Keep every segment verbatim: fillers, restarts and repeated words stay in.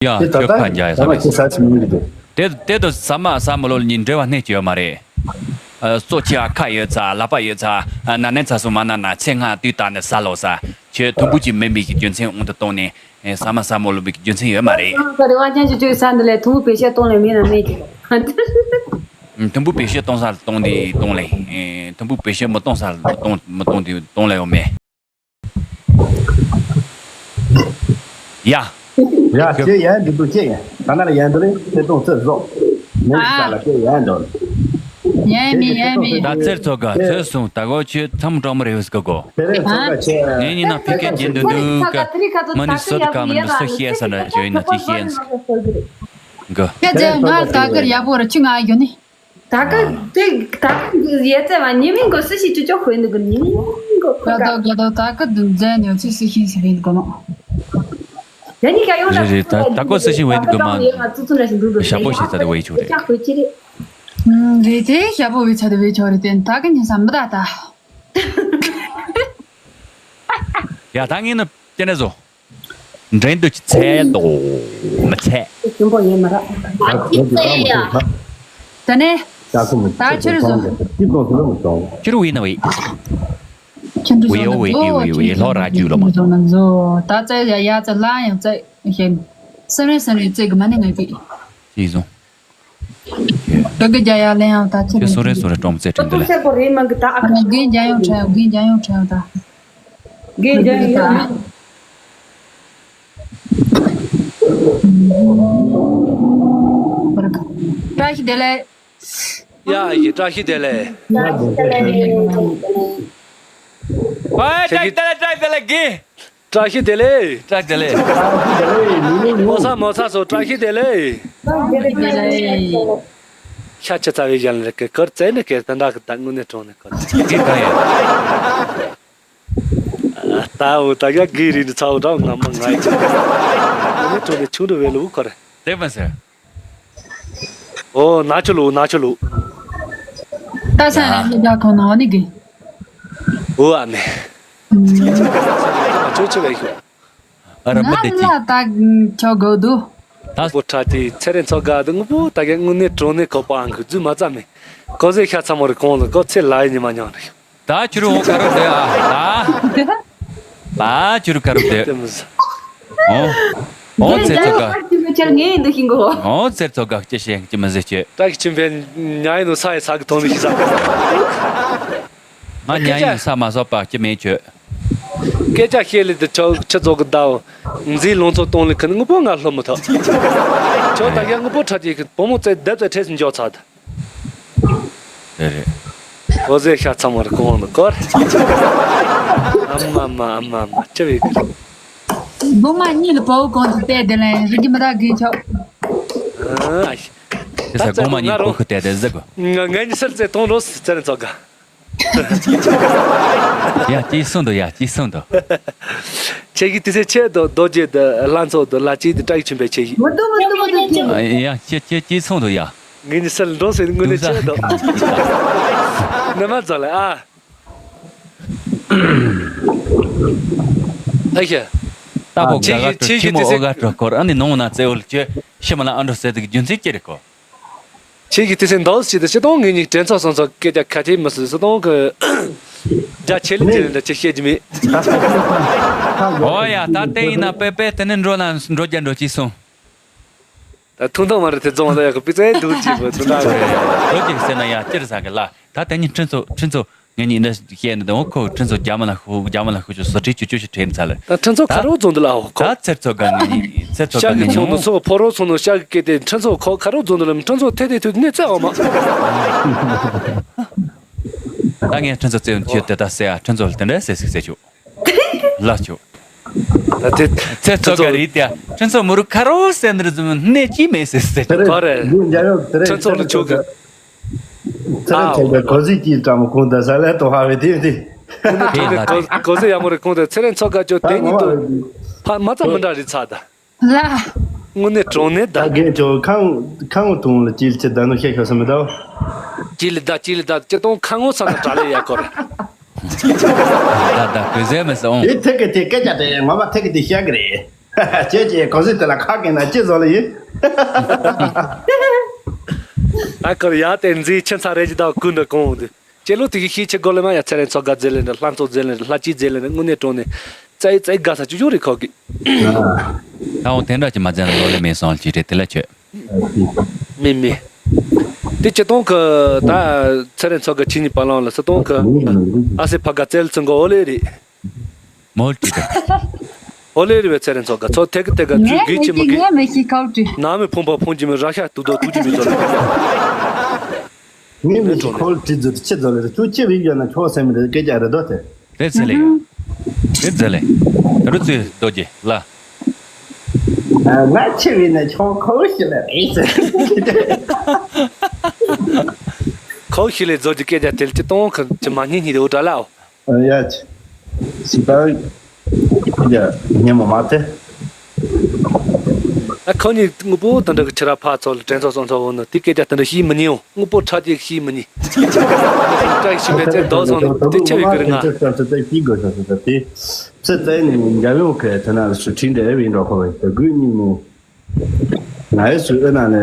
ཡ། དེ་ད་ཁྱོད་ལྟ་ཁ་འཇགས་ཡ་ཟ་ཟ་མ་ཁྱེད་ཟ་ཆི་མི་འདུག་དེ་དེ་དུ་ཟ་མ་ཟ་མ་ལོ་ལ་ཉིན་འབྲེལ་བ་སྣེ་གཅིག་ཡོད་མ་རེད། ཨ། གཙོ་ཆེ་བ་ཁ་ཡོད་ཚ་ལག་པ་ཡོད་ཚ། ཨ། ན་ནས་ཚ་སུ་མ་ན་ན་ཚེ་སྔ་དུས་ད་ནས་ཟ་ལོ་ཟ། ཁྱོད་དུམ་བུ་གཅིག་མིན་པའི་གི་རྒྱུ་མཚན་དབང་དུ་བཏང་ནས་ཨེ་ཟ་མ་ཟ་མ་ལོ་བའི་གི་རྒྱུ་མཚན་ཡོད་མ་རེད། ད་རེ་བ་ཅན་ཅིག་ཅིག་ཟ་འདི་ལས་དུམ་བུ་བེ་ཤ་གཏོང་ལས་མིན་ན་མེད་ཀྱི། དུམ་བུ་བེ་ཤ་གཏོང་ས་གཏོང་དེ་གཏོང་ལས། ཨེ། དུམ་བུ་བེ་ཤ་མི་གཏོང་ས་གཏོང་མི་གཏོང་དེ་གཏོང་ལས་ཡོད་མེད། ཡ། ཡ། ཁྱེད་ཡན་འདི་འདུག་ཁྱེད་ཡན་ད་ན་ལ་ཡན་འདི་རེད་ཁྱེད་གཏོང་ཚེ་བཟོ། མེད་ས་ལ་ཁྱེད་ཡན་འདོན། ཡན་མི་ཡན་མི། ད་ཚེར་ཚོ་ག་ཚོད་སོང་ད་གོ་ཁྱོད་ཚམ་གྲོག་མོ་རེ་བས་ག་གོ། དེ་རེད་ཚོ་ག་ཁྱེད། ངས་ཉིན་ན་ཕི་ཀེ་རྒྱན་འདུན་འདུག་ག། མ་ནི་སོ་ད་ག་མ་འདི་སུ་ཤེས་ས་ན་ཇོ་ཡིན་ན་ཅི་ཤེས་ས། ག། ཁྱེད་ཚོས་ང་ད་གར་ཡག་པོ་ར་ཆུ་ང་ཡོད་ནི། ད་ག་དེ་ད་ག་ཡས་ཚད་མ་ཉི་མིང་གོ་སི་ཤི་ཅུ་ཅོ་ཧོད་འདུག་གི་ཉི་མིང་གོ་ཁོ་ག་དོ་ག་དོ་ད་ག་དུ་མཛད་ནས་ཚིག་སི་ཤི་ཟེར་ཡིན་གོ་ནོ། ཡ་ནི་ག་ཡོང་ད་རེད་རེད། ད་ད་གོ་སི་ཤི་ཧོད་འདུག་གི་མ། ཡ་ང་ཙུ་ཙུ་ན་ཞིག་འདུག་འདུག་ཞབས་པོ་ཞིག་ཚ་དེ་བའི་ཆུ་རེད། ཅག་ཧོད་ཅི་རེད། ཨུམ། རེད་དེ་ཞབས་པོ་བའི་ཚ་དེ་བའི་ཆུ་རེད་དེ་ད་ག་ཉི་ས་མི་ད་ད། ཡ་ད་ངས་ནི་ཅི་ནས་བཟོ། འགྲན་བསྡུར་གྱི་ཚད་དོ་མི་ཚད། ཆེན་པོ་ཡིན་མ་རེད། ད་ནས། ད་ཆུ་རུ་བཟོ། ཆུ་རུ་བི་ན་བི། ཆུ་རུ་བི་བི་བི་ལྷོ་ར་ཅུ་ལོ་མ། ད་ཚད་ཡ་ཡ་ཚད་ལ་ཡང་ཚད་ཤེས། སེམས་རེ་སེམས་རེ་ཚད་གི་མ་ནི་ངས་པི། ཅི་བཟུང་། ད་གི་རྒྱ་ཡ་ལེན་ཡང་ད་ཚད། ཁྱོད་སོ་རེ་སོ་རེ་གྲོང་ཚད་དྲན་དེ་ལ། ཚད་པོ་རེད་མ་གི་ད་ཨ་ཁ། རྒན་རྒྱ་ཡོང་ཁྲ་རྒན་རྒྱ་ཡོང་ཁྲ་ད། རྒན་རྒྱ་ཡོང་། བཀྲ་ཤིས་བདེ་ལེགས། ཡ་ཡི་བཀྲ་ཤིས་བདེ་ལེགས། བཀྲ་ཤིས་བདེ་ལེགས། བཀྲ་ཤིས་བདེ་ལེགས། བཀྲ་ཤིས་བདེ་ལེགས། བཀྲ་ཤིས་བདེ་ལེགས། བཀྲ་ཤིས་བདེ་ལེགས། མོ་ས་མོ་ས་སོ་བཀྲ་ཤིས་བདེ་ལེགས། བཀྲ་ཤིས་བདེ་ལེགས། ཤ་ཆ་ཚ་བའི་ཡན་ལ་ཀི་ཀར་བཙལ་ནས་ཀི་ད་འདྲ་གི་ད་དངོས་གནས་གྲོང་ནས་ཀི་ཀི་གང་ཡོད། ད་འུ་ད་ཡ་གི་རི་ནི་ཚ་བོ་འདྲ་ང་མ་ང་ཡི་དངོས་གནས་གྲོང་ནས་ཆུང་དུ་བས་ལུ་ཁོ་རེ། དེ་མ་ཟེར། ཨོ་ན་ཆུ་ལུ་ན་ཆུ་ལུ། ད་ས་ཡ་ནི་ད་ཁོ་ན་ནི་གི། འུ་ཨ་མེ། ཨ་ཆུ་ཆུ་བས་ཤོག་ཨ་ར་མི་དེ་ཅི། ང་ལ་ད་ཁྱོ་གོ་དུ། ད་པོ་ཁྲ་ཏི་ཚེ་རིང་ཚོ་དགའ་དུ་ངུ་པོ་ད་གའི་དངོས་གནས་གྲོང་ནས་ཁོ་པའང་གི་རྫུས་མ་ཙམ་མེད། ཁོ་ཟེ་ཤ་ཚ་མོ་རི་གོང་ལ་ཁོ་ཚེ་ལ་ཡི་ཉི་མ་མྱོང་རེད། ད་ཁྱོད་རང་ག་རུ་བསྡད་ཨ། ད་ད་ཁྱོད་རང་ག་རུ་བསྡད། ཨོ་ཨོ་ཚེ་ཚོ་དགའ། ཁྱོད་ངའི་འདུ་ཤིང་གོ། ཨོ་ཚེ་ཚོ་དགའ་ཅི་བཤད་ཅི་མི་ཟེར་ཅི། ད་གི་ཁྱིམ་པའི་ཉ་ཡི་ནོ་ས་ཡི་ས་གི་ཐོང་ནི་ཤི་ས། ང་ཉ་ཡིན་ས་མ་སོགས་པ་སྐྱི་མེད་ཁྱོད། སྐད་ཆ་བཤད་ལེ་དུ་ཆོག་ཆུ་ཚོགས་ཀྱི་ཟླ་འོ། མཛེས་ལོང་ཚོ་གཏོང་ལེ་ཁི་ནི་ངུ་པོ་ང་ལྷོ་མི་ཐོག་ཆོག་ད་ཡ་ངུ་པོ་ཁྲ་ཅིག་གི་བུ་མོ་ཚེ་བསྡད་ཚེ་ཁྲེས་འཇོག་ཚར་ད། རེད་རེད། འོ་ཟེ་ཤ་ཚ་མོ་རེ་གོང་ནི་གོ་རེ། ཨ་མ་མ་ཨ་མ་མ་ཅི་བས་གི། སྒོ་མ་གཉིས་ལ་བའུ་གོང་དུ་བལྟས་དེ་ལན་རིག་གི་མི་ད་གི་ཆོག་ཨ་ཤི། དེ་ས་སྒོ་མ་གཉིས་ལ་བའུ་ཁུ་བལྟས་དེ་ཟེར་གོ། ང་ངའི་ཉི་ཤར་ཚེ་གཏོང་རོགས་ཟེར་ཚོགས་ག་ཡ་ཅི་གསུང་དོ་ཡ་ཅི་གསུང་དོ། ཁྱེད་ཀྱི་དུས་ཚོད་ཆེད་དུ་རྡོ་རྗེ་དུ་ལྷ་ཚོགས་དུ་ལ་ཅི་དུ་བཀྲ་ཡི་ཆུན་པའི་ཆེ་ཡི། མི་འདུག་མི་འདུག་མི་འདུག་ཡ་ཁྱེད་ཁྱེད་ཅི་གསུང་དོ་ཡ། ངའི་ཉི་ཤར་འགྲོ་ཟེར་དངོས་གནས་ཆེད་དུ། ནི་མ་ཛ་ལེ་ཨ། ཨ་ཤ། ཏ་པོ་ཁྱེད་ཀྱི་ཁྱེད་ཀྱི་དུས་ཚོད་ཁྱེད་མོ་ཨོ་ག་འགྲོ་སྐོར་ཨ་ནི་ནོང་ན་ཙེ་འོལ་ཁྱོད་ཤི་མ་ལ་ཨ་འགྲོ་ཟེར་དུ་རྒྱུ་མཚན་ཅི་རེད་གོ། ཁྱེད་ཀྱི་དུས་ཚོད་འདང་ཞིག་ཏུ་ཤི་དོང་ངེད་གཉིས་དྲན་ཚོགས་སོང་ཚོགས་སྐད་ཆ་ཁ་ཐེ་མི་སྲིད་སྲི་དོང་གི་རྒྱ་ཆེ་ལི་ཅི་ལི་འདྲ་ཅི་བཤད་ཀྱི་མེད། ཨོ་ཡ་ད་ལྟ་ཡིན་ན་པེ་པེ་དེ་ནི་འགྲོ་ན་འགྲོ་རྒྱ་འགྲོ་ཅི་སོང་། ད་ཐུང་ཐུང་མ་རེད་དེ་རྫོང་ལ་ཡག་གི་པི་ཙེ་འདུག་ཅི་བུ་དུ་འདྲ་རེད། འགྲོ་ཅི་ཟེར་ན་ཡ་ཅི་རེད་ཟ་གི་ལ་ད་དེ་ནི་ཁྲིན་ཚོ་ཁྲིན་ཚོ། ངེད་གཉིས་འདྲ་བཤད་ནི་དང་ཁོ་ཁྲིན་ཚོ་རྒྱ་མ་ལ་ཤུ་རྒྱ་མ་ལ་ཤུ་ཆུ་སོ་ཁྲི་ཆུ་ཆུ་ཆུ་ཁྲེན་ཚ་ལ། ད་ཁྲིན་ཚོ་ཁ་རོག་རྫོང་འདི་ལ་ཧོ་ཁོ། ད་ཚེར་ཚོ་ག་ངེད་གཉིས་ཚེར་ཚོ་ག་ཤག་གི་ངེད་ཚོང་དུ་གཉིས། སོ་ཕོ་རོག་ཚོང་དུ་ཤག་གི་སྐད་དེ་ཁྲིན་ཚོ་ཁོ་ཁ་རོག་རྫོང་འདི་ལ་ཁྲིན་ཚོ་ཐེ་ཐེ་ཐུ་གནས་ཚེ་འོ་མ། ད་ངས་ཁྲིན་ཚོ་རྩེ་ཡོང་ཁྱོད་དེ་ད་ཟེར་ཨ་ཁྲིན་ཚོ་ལ་དེ་འདྲ་ཟེར་ཟིག་ཟེར་ཆོག་ལ་ཆོག་ད་དེ་ཚེ་ཚོ་ག་རེད་དེ་ཁྲིན་ཚོ་མུ་རུ་ཁ་རོག་ཟེར་འདིར་ཟུམ་གནས་ཅི་མེད་ཟེར་ཟེར་ཆོག་ག་རེད། ཁྲིན་ཚོ་ལ་ཆོག་གི། ཚེ་རིང་ཚོགས་པའི་གོ་ཟི་ཀྱི་བཀྲ་མོ་ཁུང་ད་ས་ལས་དོ་ཧ་བའི་དེ་དེ། དེ་ལ་དེ། གོ་ཟི་ཡ་མོ་རེ་ཁུང་ད་ཚེ་རིང་ཚོགས་ཀ་ཅོ་དེ་ཉིད་དུ། ཕ་མ་ཙམ་མི་འདྲ་རེད་ཚ་ད། ལ། དངོས་གནས་གྲོང་ནས་ད། ད་རྒན་ཅོ་ཁང་ཁང་ཐུང་ལ་ཅིལ་ཆེ་ད་ནུ་ཤེས་ཤོ་སམ་མི་ད། ཅིལ་ད་ཅིལ་ད་ཅི་གཏོང་ཁང་ངོ་ས་ན་གྲ་ལེ་ཡ་ཁོར། ད་ད་གོས་ཟེར་མི་སོང་། དེ་ཐེག་གི་དེ་སྐད་ཆ་དེ་ངོ་མ་ཐེག་གི་དེ་བཤད་གི་རེད། ཁྱེད་ཀྱིས་གོང་ཚད་དེ་ལ་ཁ་སྐད་ན་ཅི་བཟོ་ལ་ཡིན། ད་ཁོར་ཡ་དེ་འཛིན་ཁྱིམ་ཚང་རེ་ཅི་དང་ཀུན་ཏུ་གོང་འདི་ཁྱེད་ལོ་དེ་གི་ཤེས་ཆེ་དགོས་ལ་མ་ཡ་ཚེ་རིང་ཚོ་དགའ་མཛད་ལེན་འདྲ། ལྷ་མཚོ་མཛད་ལེན་འདྲ། ལྷ་སྐྱིད་མཛད་ལེན་འདྲ། དངོས་གནས་དྲང་གནས་རྩ་ཡི་རྩ་ཡི་དགའ་ས་ཅུ་ཅུ་རེད་ཁོ་གི། ད་འོང་དེ་འདྲ་ཅི་མ་མཛད་ན་ལོ་ལེ་མེད་སོང་ཅི་རེད་དེ་ལ་ཁྱོད། མི་མི། དེ་སྤྱི་སྟོང་གི་ད་ཚེ་རིང་ཚོ་གི་ཁྱིམ་གཉིས་པ་ལང་ལ་སྤྱི་སྟོང་གི་ཨ་སེ་ཕ་ག་བཙལ་ཚུན་གི་ཨོ་ལེ་རེད། མོལ་ཏི་ཏི། ཨོ་ལེ་རི་བའི་ཚེ་རིང་ཚོ་ག་ཚོ་ཐད་ཀི་ཐད་ཀ་ཚུལ་ངས་དགོས་མི་ཀྱི་མི་ཤེས་དགོས། ངས་མི་ཤེས་ཁོ་བྲིས། ནང་མི་ཕུང་པ་ཕུང་གྱི་མི་ར་ཤ་ཏུ་དོ་ཏུ་གྱི་མི་དོ་ལ། ངས་མི་ཤེས་ཁོ་བྲིས་ཚུལ་ཆེ་ཚོ་ལ་ཁྱོད་ཆེ་བའི་ཡོད་ན་ཁྱོད་སེམས་མི་འདུག་སྐད་ཆ་རེད་དོ་དེ། དེ་ཚེ་ལེ། དེ་ཚེ་ལེ། རུ་ཚུལ་རྡོ་རྗེ་ལ། ང་ཆེ་བའི་ན་ཁྱོད་ཁོ་ཤི་ལ་རེད་ཟེར། ཁོ་ཤི་ལེ་རྡོ་རྗེ་སྐད་ཆ་དེ་ལ་ཅི་གཏོང་གི་ཅི་མ་ཉན་ཉིད་དེ་འུ་དྲ་ལའོ། ཡ། སི་པའི་ཡ་ཉེ་མོ་མ་ཏེ། ཨ་ཁོ་གཉིས་དངོས་པོ་དེ་འདྲ་གི་ཕྱི་ར་ཕ་ཚོ་ལ་དྲན་ཚོ་སོང་ཚོ་འོ་ན་དེ་སྐད་ཆ་དེ་འདྲ་ཤེས་མི་ཉན་འོ། དངོས་པོ་ཁྲ་ཅིག་ཤེས་མི་ཉན། བཀྲ་ཤིས་པའི་ཚེ་རྡོ་སོང་ནས་དེ་ཆེ་བའི་གི་རེད་ང་། ཚེ་ཚེ་ནས་འཇམ་དབྱངས་ཁའི་དེ་ན་སུ་ཁྲིད་འདྲ་བའི་འགྲོ་ཁོ་བའི་དེ་དགོས་ཉིན་མོ། ང་ཡི་སུ་ཨེ་ན་ནས་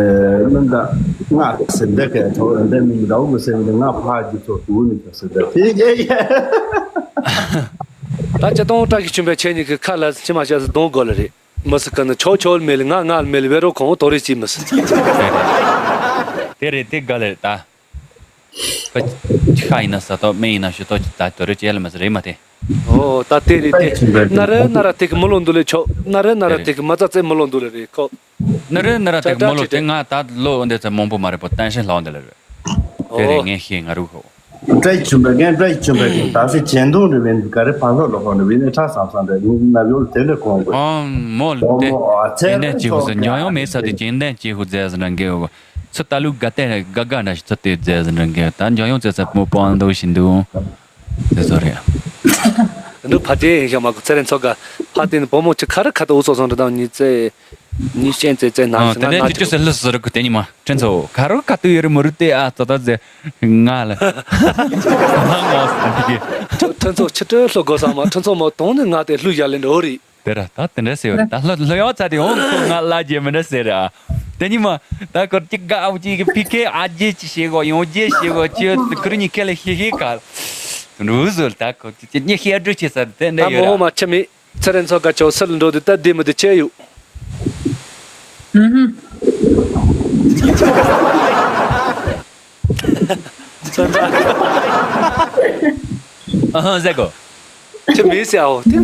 མི་འདའ་ང་ཟེར་འདེགས་ཀྱི་ཐོག་འདེགས་མི་འདའ་འུ་ཟེར་མི་འདི་ང་ཕ་གི་ཚོ་དུ་མི་ཚོ་ཟེར་འདེགས་དེ་ཡེ་ཡེ། ད་ཅི་གཏོང་བཀྲ་ཤིས་ཆུན་པའི་ཆེ་ཉིད་ཀྱི་ཁ་ལ་ཕྱི་མ་བཤད་སུ་གདོང་དགོས་ལ་རེད། མི་སུ་ཀ་ནི་ཆོ་ཆོ་མེད་ལ་ང་ང་ལ་མེད་ལ་བེ་རོ་ཁོང་དོ་རེ་ཅི་མི་སུ། དེ་རེད་དེ་ག་ལེར་ད། ཁ་ཡིན་ན་ས་ཐོག་སྨན་ཡིན་ན་ཞུ་ཐོག་ཅི་ད་དོ་རེ་ཅི་ལ་མི་སུ་རེད་མ་དེ། ཨོ་ད་དེ་རེད་དེ། ན་རེ་ན་ར་དེ་གི་མི་ལོ་འདུག་ལེ་ཆོ། ན་རེ་ན་ར་དེ་གི་མ་ཙ་ཙེ་མི་ལོ་འདུག་ལེ་རེད་ཁོ། ན་རེ་ན་ར་དེ་གི་མི་ལོ་དེ་ང་ད་ལོ་འདི་ཚ་མང་པོ་མ་རེད་པོ་བརྟན་ཤིང་ལྷག་འདི་ལ་རེད། དེ་རེད་ངས་ཤེས་ང་རུ་ཁོ། བཀྲ་ཤིས་ཆུན་པ་རྒན་བཀྲ་ཤིས་ཆུན་པ་གི་ད་སི་ཇེན་དུང་རེ་བན་ག་རེ་ཕ་སོགས་ལོ་ཁོ་རེ་བན་ནས་ཁྲ་སང་སང་རེ་ན་ཡོད་དེ་འདྲ་གོང་དགོས། ཨོ་མོ་ལ་དེ་ཨོ་མོ་ཨ་ཚེ་ཇེན་དན་ཅི་ཧུ་ཟེར་འཇོན་ཡོང་མེད་ས་དེ་ཇེན་དན་ཅི་ཧུ་ཟེར་ཟེར་འདྲ་འགེ་ཡོད། ཚུར་ལྟ་ལུགས་དགའ་ལྟས་དགའ་དགའ་འདྲ་ཞིག་ཚུར་ལྟས་མཛད་ཟིན་འདྲ་འགའ་ད་འཇམ་དབྱངས་བཙལ་ས་མོ་པང་དོ་བཞིན་འདུག་དེ་ཚོ་རེད། འདུག་ཕ་ཅེ་ཡིན་ཤག་མ་གོ་ཚེ་རིང་ཚོ་ག་ཕ་དེ་ནི་བུ་མོ་ཆུ་ཁ་རི་ཁ་ཏུ་འུ་ཚོ་སོང་འདྲ་དང་ཉི་ཚེ་ཉི་ཤན་ཚེ་ཚེ་ན་ཨ་ཞིག་དེ་ང་ནས་ང་ཅི་ཅུ་ཚེ་ལི་ཟི་རི་ཁུ་དེ་ཉི་མ་ཁྲིན་ཚོ་ཁ་རི་ཁ་ཏུ་ཡོད་རི་མོ་རི་ཏེ་ཨ་ཙོ་ད་ཟེ་ང་ལ་ང་ངོ་སི་ཁྲིན་ཚོ་ཆུ་ཏྲི་ལྷུ་གོ་ས་མ་ཁྲིན་ཚོ་མོ་དོང་ནི་ང་དེ་ལྷུ་ཡ་ལེན་འོ་རི། དེ་ར་ད་དེ་འདྲ་ཟེར་བ་རེད། ད་ལྷོད་ལྷོད་ཡོང་ཚ་དེ་འོང་ཁོ་ང་ལ་རྒྱལ་མི་འདྲ་ཟེར་ར། དེ་ཉིན་མ་ད་ཁོ་གཅིག་དགའ་འུ་གཅིག་གི་ཕི་ཁེ་ཨ་རྒྱལ་ཅི་བྱེད་གོ་ཡོང་རྒྱལ་བྱེད་གོ་ཅི་ཁུར་གཉིས་ཁེ་ལ་ཤེ་ཤེ་ག་འུ་ཟོལ་ད་ཁོ་གཅིག་གཉིས་ཤེ་འགྲོ་བྱེད་ས་དེ་འདྲ་ད་ཡོད་མོ་ཧོ་ར། མ་ཆི་མི་ཚེ་རིང་ཚོ་ག་ཆོ་སི་ལ་འགྲོ་དུས་ད་དེ་མི་དེ་ཆེ་ཡོད། ཨུ་ཧུ། ཨ་ཧ་ཟེར་གོ། ཁྱི་མེད་ཟེར་ཨའོ་དེ།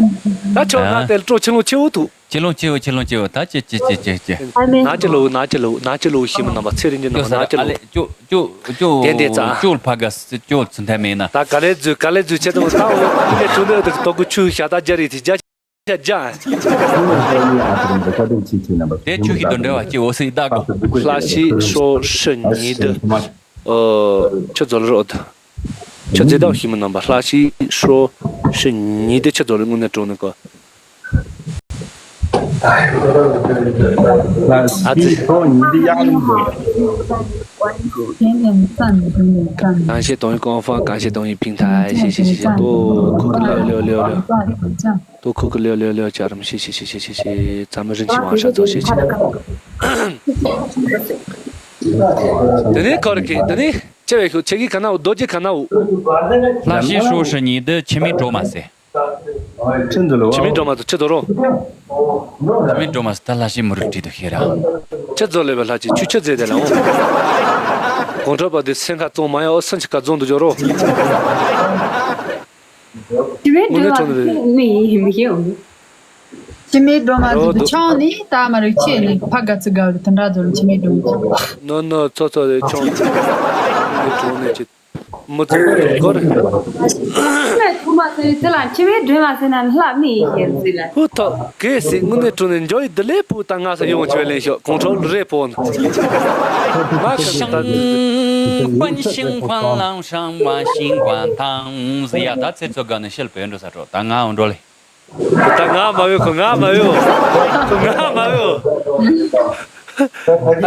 ད་ཁྱོད་ང་དེ་ལ་སྤྲོ་ཆེ་ལོང་ཆེ་བོ་ཐུག་ཆེ་ལོང་ཆེ་བོ་ཆེ་ལོང་ཆེ་བོ་ད་ཅི་ཅི་ཅི་ཅི་ཅི། ཨ་མེ། ན་ཅི་ལོ་ན་ཅི་ལོ་ན་ཅི་ལོ་ཤི་མི་རྣམ་པ་ཚེ་རིང་གི་རྣམ་པ་ན་ཅི་ལོ། ཅོ་ཅོ་ཅོ་དེ་དེ་ཙ། ཅོ་ལ་ཕ་ག་སི་ཅོ་ལ་ཚུན་ཐལ་མེད་ན། ད་ག་ལེ་རྫུས་ག་ལེ་རྫུས་ཆེ་ཙམ་ད་འོ་དེ་ག་ཆུ་འདི་དུ་དོ་གུ་ཆུ་ཤ་ད་རྒྱ་རི་དེ་རྒྱ་ཤ་རྒྱ། དེ་ཆུ་ཤི་དོན་འདྲ་བ་ཅི་འོ་སི་ད་ག་ལྷ་ཤི་སྲོ་ཧྲི་ཉི་ལྡི། ཨོ། ཁྱོད་ཚོ་ལ་རོགས། ཁྱོད་རྫས་བདག་ཤི་མི་རྣམ་པ་ལྷ་ཤི་སྲོ་ཧྲི་ཉི་ལྡི་ཁྱོད་ཚོ་ལ་དངོས་གནས་སྤྲོ་ནི་གོ། ལྷ་ཤི་སྲོ་ཉི་ལྡི་ཡག་ལུང་དུ། 感谢抖音官方，感谢抖音平台，谢谢谢谢谢谢，多扣个六六六六。 多扣个六六六加什么？谢谢谢谢谢谢，咱们人气往上走，谢谢。དེ་ནས་ཁོ་ར་གི་དེ་ནས་ཅེ་བའི་ཤོག་ཆེ་གི་ག་ན་འུ་རྡོ་རྗེ་ག་ན་འུ། ལྷ་ཤི་སྲོ་ཧྲི་ཉི་ལྡི་ཁྱི་མི་འགྲོ་མ་ཟེར། ཁྱི་འདི་ལོ། ཁྱི་མི་འགྲོ་མ་ཟེར་ཁྱི་དོ་རོ། ཁྱི་མི་འགྲོ་མ་ཟེར་ད་ལྷ་ཤི་མི་རུ་བྲིས་དུ་ཤེས་ར། ཁྱི་རྫོ་ལེ་བ་ལྷ་ཅི་ཆུ་ཁྱི་རྫེ་དེ་ལ་འོ། གོང་ཁྲོ་པ་དེ་སེང་ཁ་བཙོང་མ་ཡ་འོ་སེང་ཆི་ཁ་བཙོང་དུ་འཇོག་རོ། ཁྱི་མེད་འགྲོ་བ་ཁྱི་མེད་ཡིན་མི་ཤེས་འོང་། ཁྱི་མེད་འགྲོ་མ་ཟེར་དུ་ཆང་ནི་ད་མ་རིག་ཆེ་ནི་ཕ་ག་ཚི་ག་རི་དུ་འདྲ་ཟོ་རི་ཁྱི་མེད་འགྲོ་མ། ནོ་ནོ་ཚོ་ཚོ་རེ་ཆང་ནི་གྲོང་ནི་ཅི་མི་ཚོ་གོ་རེ། ཁྱི་མེད་འགྲོ་མ་ཟེར་དེ་ལ་ཁྱི་མེད་འགྲོ་མ་ཟེར་ན་ལྷ་མི་ཡིན་ཟེར་ལ། ཧུ་ཐོ་གེ་སི་དངོས་གནས་གྲོང་ནི་འཇོ་ཡི་དི་ལེ་པུ་ད་ང་ས་ཡོང་ཆེ་བའི་ལེན་ཤོག་གོང་ཁྲོ་རེ་པོ་ནི། ང་ཁ་ཤང་ཧུན་ཤིང་ཁོང་ལང་ཤང་མ་ཤིང་ཀོང་ཐང་ཟེར་ཡ་ད་ཚེ་ཚོ་ག་ནི་ཤེལ་བོད་འགྲོ་ས་འགྲོ་ད་ང་འོང་འགྲོ་ལེ། ད་ང་མ་ཡོད་ཁོ་ང་མ་ཡོད། ཁོ་ང་མ་ཡོད།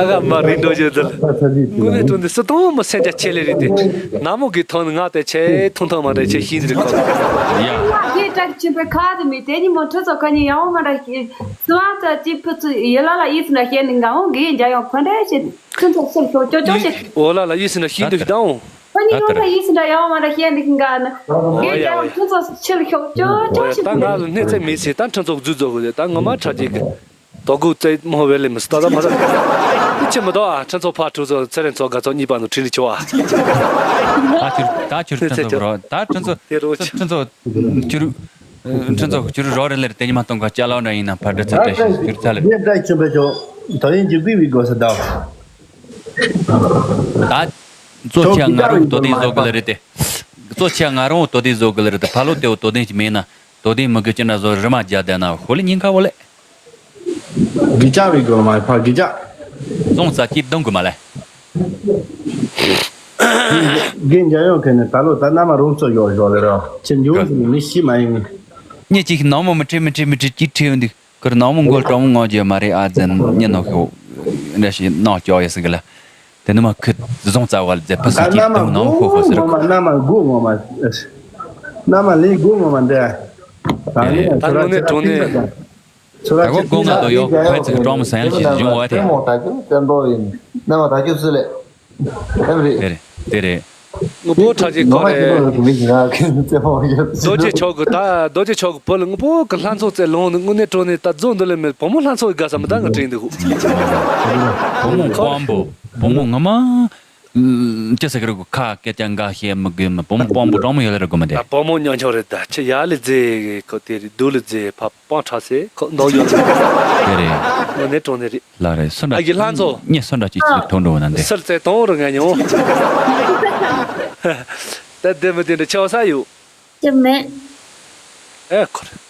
ཨ་ག་མ་རིག་འགྲོ་རྒྱུ་དེ་ལ། དངོས་གནས་དྲང་གནས་སུ་དང་མི་སེམས་རྒྱ་ཆེ་ལེ་རེད་དེ། ན་མོ་གི་ཐོག་ནས་ང་དེ་ཆེ་ཐུང་ཐུང་མ་རེད། ཆེ་ཤིན་རེད་ཁོ། ཡ། ང་གིས་སྐྲག་ཆེན་པོའི་ཁ་དུ་མི་དེ་ཉིན་མོ་ཁྲི་ཚོ་ཁ་ཉིན་ཡང་མ་འདྲ་ཞིག་སུ་བ་ཚ་གཅིག་ཕུ་ཚུ་ཡི་ལ་ལ་ཡིད་སུ་ན་བཤད་ནི་ང་འོང་གི་འཇའ་ཡང་ཕ་འདྲ་ཞིག་ཁྲི་ཚོ་སུར་ཤོག་ཅོ་ཅོ་ཞིག་འོ་ལ་ལ་ཡིད་སུ་ན་ཤིན་དུ་ཞིག་དང་འོང་། ཁ་ཉིན་ཡང་མ་འདྲ་ཡིད་སུ་འདྲ་ཡང་མ་འདྲ་བཤད་ནི་གི་ང་ནི། འོ་ཡ་འོ་ཡ། ཁྲི་ཚོ་ཕྱིར་ཤོག་ཅོ་ཅོ་ཞིག་ད་ང་ལ་སྣེ་ཚན་མི་སྲིད། ད་ཁྲི་ཚོ་རྫུ་རྫོ་གི་རེད། ད་ངོ་མ་ཁྲ་ཅིག་གི། དོ་གུ་ཙེ་མོ་བེ་ལེ་མི་སི་ཏ་ད་མ་ད། ཁྱི་མི་དོ་ཨ། ཁྲི་ཚོ་ཕ་ཁྲི་ཚོ་ཚེ་རིང་ཚོ་དགའ་ཚོ་གཉིས་པ་ནུ་ཁྲི་རི་ཆོ་ཨ། ད་ཁྱུར་ད་ཁྱུར་ཁྲི་ཚོ་རོ། ད་ཁྲི་ཚོ་དེ་རོ་ཁྲི་ཚོ་ཁྱུར། ཁྲི་ཚོ་ཁྱུར་རོ་རེ་ལེར་དེ་ཉི་མ་གཏོང་ག་ཅ་ལག་འདྲ་ཡིན་ན་ཕར་འདྲ་ཚ་འདྲ་ཞིག་ཁྱུར་ཚ་ལེ། ངས་ད་ཁྱིམ་པ་ཆོ་ད་ཡིན་གྱི་བི་བི་དགོས་ས་ད། ད་གཙོ་ཆེ་ང་རང་དོ་དེ་བཟོ་གི་ལེ་རེད་དེ། གཙོ་ཆེ་ང་རང་དོ་དེ་བཟོ་གི་ལེ་རེད་དེ། ཕ་ལོ་དེ་བོ་དོ་དེ་ཅི་མེད་ན། དོ་དེ་མི་དགོས་ཀྱི་འདྲ་བཟོ་རི་མ་རྒྱ་དེ་ན་ཧོ་ལེ་ཉིན་ཁ་བོ་ལེ། གི་ཅག་བི་གོ་མ་ཕ་གི་ཅག་བཟུང་ས་ཅི་གདོང་གི་མ་ལེ། རྒན་རྒྱལ་ཡོང་མཁན་ནི་ད་ལོ་ད་མནའ་མ་རོང་ཚོ་ཡོག་ཡོག་ལེ་རོ། ཁྱེད་འཇུག་གི་ནི་མི་ཤི་མ་ཡིན། ཉེ་གཅིག་ནང་མོ་མི་ཁྲི་མི་ཁྲི་མི་ཁྲི་ཅི་ཁྲི་འདུག་ཁུར་ནང་མོ་མགོ་སྤྲང་མོ་ངོ་རྒྱུ་མ་རེད་ཨ་ཙན་ཉེ་ནོ་ཤོ་འདྲ་ཞིག་ནང་སྐྱོ་ཡོད་ཟིག་ལ། དེ་ནི་མ་ཁུ་བཟུང་རྩ་བ་ལ་མཛད་པ་སུ་ཅི་དང་ནང་ཧོ་ཧོ་ཟེར་གོ། མནའ་མ་མགོ་ངོ་མ། མནའ་མ་ལས་མགོ་ངོ་མ་འདྲ། ད་ནི་ད་ཚོ་ར་དངོས་གནས་ཚོ་ར་དྲང་གནས། ཚོ་ད་ར་གོ་ཚོ་གོ་ང་དོ་ཡོ་ཁོ་ཚོ་གྲོང་མི་ས་ཡང་ཞིག་བྱུང་བ་དེ། མནའ་མ་ད་ཁྱོད་བཙན་པོ་ཡིན། མནའ་མ་ད་ཁྱོད་སུ་ལས། ཨེམ་རེད། དེ་རེད་དེ་རེད། ངུ་པོ་ཁྲ་ཅིག་ཁོ་རེད། རྡོ་རྗེ་མཆོག་གི་ད་རྡོ་རྗེ་མཆོག་གི་བུ་ལ་ངུ་པོ་གི་ལྷ་ཚོགས་རྩེ་ལོང་ནི་དངོས་གནས་དྲང་གནས་ད་རྫོང་འདི་ལས་མེད། བུ་མོ་ལྷ་ཚོགས་ཀྱི་དགའ་ས་མི་ད་ང་དྲན་འདུག་བུ་མོ་དཔང་པོ་བུ་མོ་ངོ་མ། ཅི་ཟེར་གི་རེད་གོ། ཁ་སྐད་ཀྱང་འགའ་ཤས་མི་དགོས་མི་བུ་མོ་དཔང་པོ་དྲང་མོ་ཡོད་ལ་རེད་གོ་མ་དེ། ད་བུ་མོ་ཉོ་ཆོག་རེད། ད་ཁྱི་ཡ་ལི་རྫས་ཁོ་དེ་རེད། རྡོ་ལི་རྫས་ཕ་སྤང་ཁྲ་སེ་ཁོ་འདོག་ཡོད་རེད། དེ་རེད། དངོས་གནས་དྲང་གནས་རེད། ལ་རེད་སུ་འདྲ། ཨ་ཡི་ལྷ་མཚོ། ངས་སུ་འདྲ་ཅིག་ཅིག་མཐོང་འགྲོ་བ་ན་འདི། སུར་རྩེ་གཏོང་རུ་ང་མྱོང་། ད་དེ་མི་དེ་འདྲ་ཆེ་བ་ས་ཡོད། ཅི་མེད། ཨེ་ཁོ་རེད།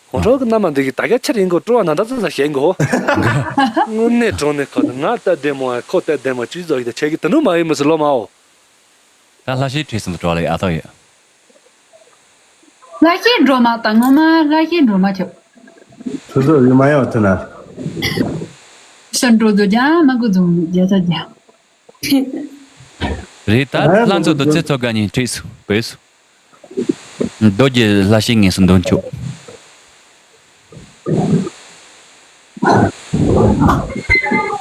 ཁོང་ཁྲོ་གི་མནའ་མ་འདི་གི་ད་ག་ཕྱིར་ཡིན་གོ་སྤྲོ་བ་ན་ད་ཙམ་ས་ཞེན་གོ། དངོས་གནས་དྲང་གནས་ཁོ་ང་ལྟ་བདེ་མོ་ཁོ་ལྟ་བདེ་མོ་ཅི་བཟོ་ཡི་ད་ཆེ་གི་དེ་ནུ་མ་ཡིན་མི་སི་ལོ་མའོ། ད་ལྷ་ཤེས་ཁྲིད་སོང་གྲོགས་ལ་ཡ་ཐག་ཡོད། ལྷ་ཤེས་འགྲོ་མ་དང་ངོ་མ་ལྷ་ཤེས་འགྲོ་མ་ཆོག་ཐུ་ཚོ་ཡུ་མ་ཡོང་ཐུ་ན། ཤ་འགྲོ་དུ་རྒྱ་མ་གུ་རྫོང་རྒྱ་ཚ་རྒྱ། རེད་ད་ལྷ་མཚོ་དུ་ཚེ་ཚོ་དགའ་ཉིན་ཁྲིད་སོང་བོས་སོང་། རྡོ་རྗེ་ལྷ་ཤེས་ངེས་སུ་འདོན་ཆོག་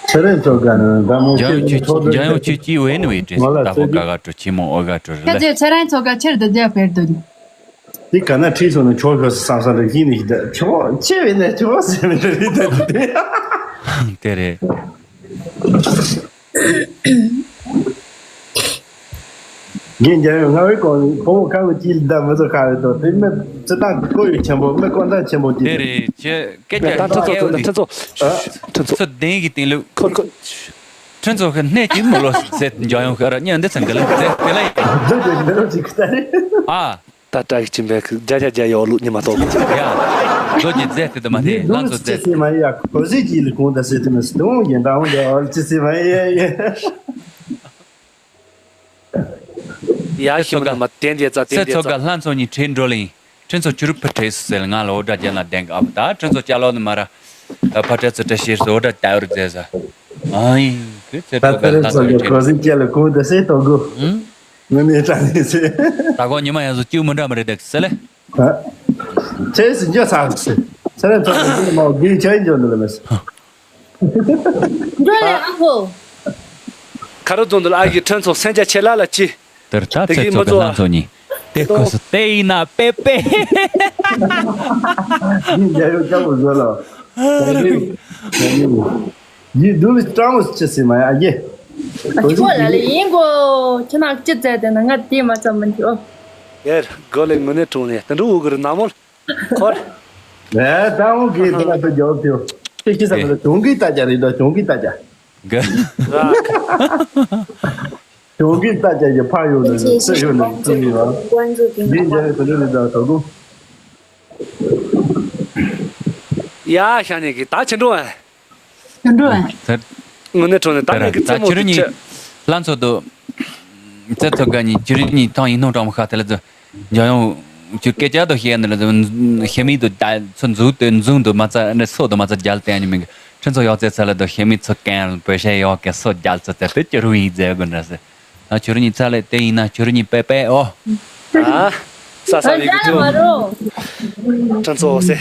ཚེ་རིང་ཚོ་དགའ་ནི་དགའ་མོ་རྒྱལ་ཡོངས་ཁྱོད་རྒྱལ་ཡོངས་ཁྱོད་ཀྱིས་བས་ནི་བས་བྲེས་སོང་། ད་ཧོ་དགའ་དགའ་སྤྲོ་ཆེན་མོ་ཨོ་དགའ་སྤྲོ་རེད་ལ། ཁྱེད་ཚེ་རིང་ཚོ་དགའ་ཁྱེར་དུ་རྒྱ་བེར་དུ་ནི། དེ་ག་ན་ཁྲིད་སོང་ན་ཆོག་ཤོག་བསམ་བསམ་རེ་ཡིན་ནི་ཞིག་ད་ཆོག་ཆེ་བས་ན་ཆོག་ཟེར་མི་འདྲ་རེད་ད་དེ། དེ་རེད། ངས་རྒྱལ་ཡོངས་ལྔ་བའི་གོང་ནས་ཕོ་མོ་ཁ་བའི་དཀྱིལ་ལྡབ་མི་ཚོ་ཁ་བའི་དོ་དེ་མི་ཚེ་ཐང་གི་ཁོ་ཡོད་ཆེན་པོ་མི་ཀོན་ཐང་ཆེན་པོ་དེ་དེ་རེད་ཅེ་སྐད་ཆ་ད་ཁྲི་ཚོ་ཚོ་ད་ཁྲི་ཚོ་ཁྲི་ཚོ་ཚོ་བདེན་གི་སྟེང་ལུགས་ཁོ་ཁོ་ཁྲི་ཚོ་གི་སྣེ་གཅིག་མི་ལོ་ཟེར་འཇོག་ཡོང་ཁ་ར་ཉན་འདི་ཚང་གི་ལ་ཟེར་དེ་ལ་ཡིན་འདི་དེ་འདི་རོ་ཅིག་ད་རེད། ཨ། ད་ཏྲ་གི་ཅི་འབད་གི་རྒྱ་རྒྱ་རྒྱ་ཡོ་ལུག་ཉི་མ་ཏོག་ཡ། རྡོ་རྗེ་རྫས་དེ་དུ་མ་དེ་ལྷ་མཚོ་རྫས། སེ་མ་ཡ་གོ་ཟི་ཅི་ལི་གོང་ད་སེ་དུ་མ་སི་དུང་ཡིན་ད་འོང་རྒྱ་ཨོལ་ཅི་སེ་མ་ཡ་ཡ། ཡ་ཤི་མ་ན་མ་དེན་དེ་ཙ་དེན་དེ་ཙ། ཚོ་ག་ལྷ་མཚོ་གཉིས་ཁྲིད་འགྲོ་ལིང་། ཁྲིད་མཚོ་ཆུ་རུ་ཕུ་ཁྲེ་སུ་སེ་ལ་ང་ལ་འོ་ད་རྒྱ་ན་དེང་གི་ཨ་བུ་ད་ཁྲིད་མཚོ་ཅ་ལོ་ནི་མ་ར། ཕ་ཁྲེ་ཙི་ཏྲ་ཤེར་སོ་འོ་ད་ད་འོར་རྫས་ས། ཨ་ཡིན་ཁུ་ཚེ་ད་ཚོ་ག་ལྷ་མཚོ་གཉིས་ཁྲིད། གོ་ཟི་ཅི་ལི་གོང་ད་སེ་ཏོ་གོ། ཨུང་། དངོས་གནས་དྲང་གནས་ཟེར། ད་གོ་ཉི་མ་ཡང་སུ་ཅིའུ་མི་འདྲ་མི་རེད་འདུག་ཟེར་ལེ། ཨ། ཁྱེད་སུ་འཇོག་ཚར་ཟེར། ཚེ་རིང་ཚོ་ནི་མོ་དགེ་ཆེན་འཇོག་འདི་ལ་མེད། འགྲོ་ལེ་ཨ་ཧོ། ཁ་རུ་རྫོང་འདི་ལ་ཨ་ཡི་ཁྲིན་ཚོ་སེང་ཆ་ཆེ་ལ་ལ་ཅི། དེར་ད་ཚེ་ཚོ་གི་ལྷ་མཚོ་གཉིས། དེ་ཁོ་སུ་དེ་ཡིན་ན་པེ་པེ། ཡིན་རྒྱ་ཡོད་ཀྱང་མོ་བཟོ་ལ། ཡིས་དུ་ལི་སྤྲང་མོ་ཅི་སེ་མ་ཡ་ཡེ། ཨ་ཁྱོད་ལ་ལ་ཡིན་གོ། ཁྱེད་ནང་ཅི་བཙལ་དེ་ན་ང་དེ་མ་ཙམ་མི་འདུག་ཨོ། ཡར་གོ་ལེ་དངོས་གནས་དྲང་གནས་དུད་འགྲོ་འུ་གུ་རུ་ན་མོ་ཁོར། ཨེ་ད་འུ་གི་དེ་ལ་དུ་རྒྱབ་ཐེའོ། ཅི་ཅི་ས་མི་ལ་གྱོང་གི་ལྟ་རྒྱ་རེད་དོ་གྱོང་གི་ལྟ་རྒྱ། ག་གྱོང་གི་ལྟ་རྒྱ་ཡི་ཕ་ཡོད་ནི་སུ་ཡོད་ནི་ཅི་ཡིན་ལ། འདི་རྒྱ་རེད་དུ་རེད་ད་དོ་གུ། ཡ་ཤ་ནས་གི་ད་ཆེན་འགྲོ་ཨ། དུད་འགྲོ། དངོས་གནས་དྲང་གནས་ད་ངས་ཀྱི་རྩེད་མོ་དེ་ཆེ། ལྷ་མཚོ་དུ། རྩེ་ཚོ་དགའ་ཉིན་ཅི་རིགས་ཉིན་ཐང་ཡིན་སྣང་དྲང་མོ་ཤ་དེ་ལ་ཛུ། འཇོག་ཡོང་། ཅུ་སྐད་ཆ་དུ་བཤད་ནི་ལ་ཛུ། ཤེ་མི་དུ་ད་ཚོ་འཛུགས་དུ་འཛུང་དུ་མ་རྩ་ནི་སོ་དུ་མ་རྩ་རྒྱལ་བསྟན་ཉི་མིང་གི། ཁྱོད་ཚོ་ཡོག་ཙེ་ཚ་ལ་དོ་ཤེ་མི་ཚོ་གན་བོད་ཤེ་ཡོག་གེ་སོ་རྒྱལ་ཚོ་ཙེ་དེ་ཅི་རུ་ཡིག་ཛེ་གོ་འདྲ་སེ། ད་ཁྱོད་རུ་ཉི་ཚ་ལེ་དེ་ཡིན་ན་ཁྱོད་རུ་ཉི་པེ་པེ་ཨོ། ཨ། ས་ས་རི་གི་ཚོ། ཁྱོད་ཚོ་སེ།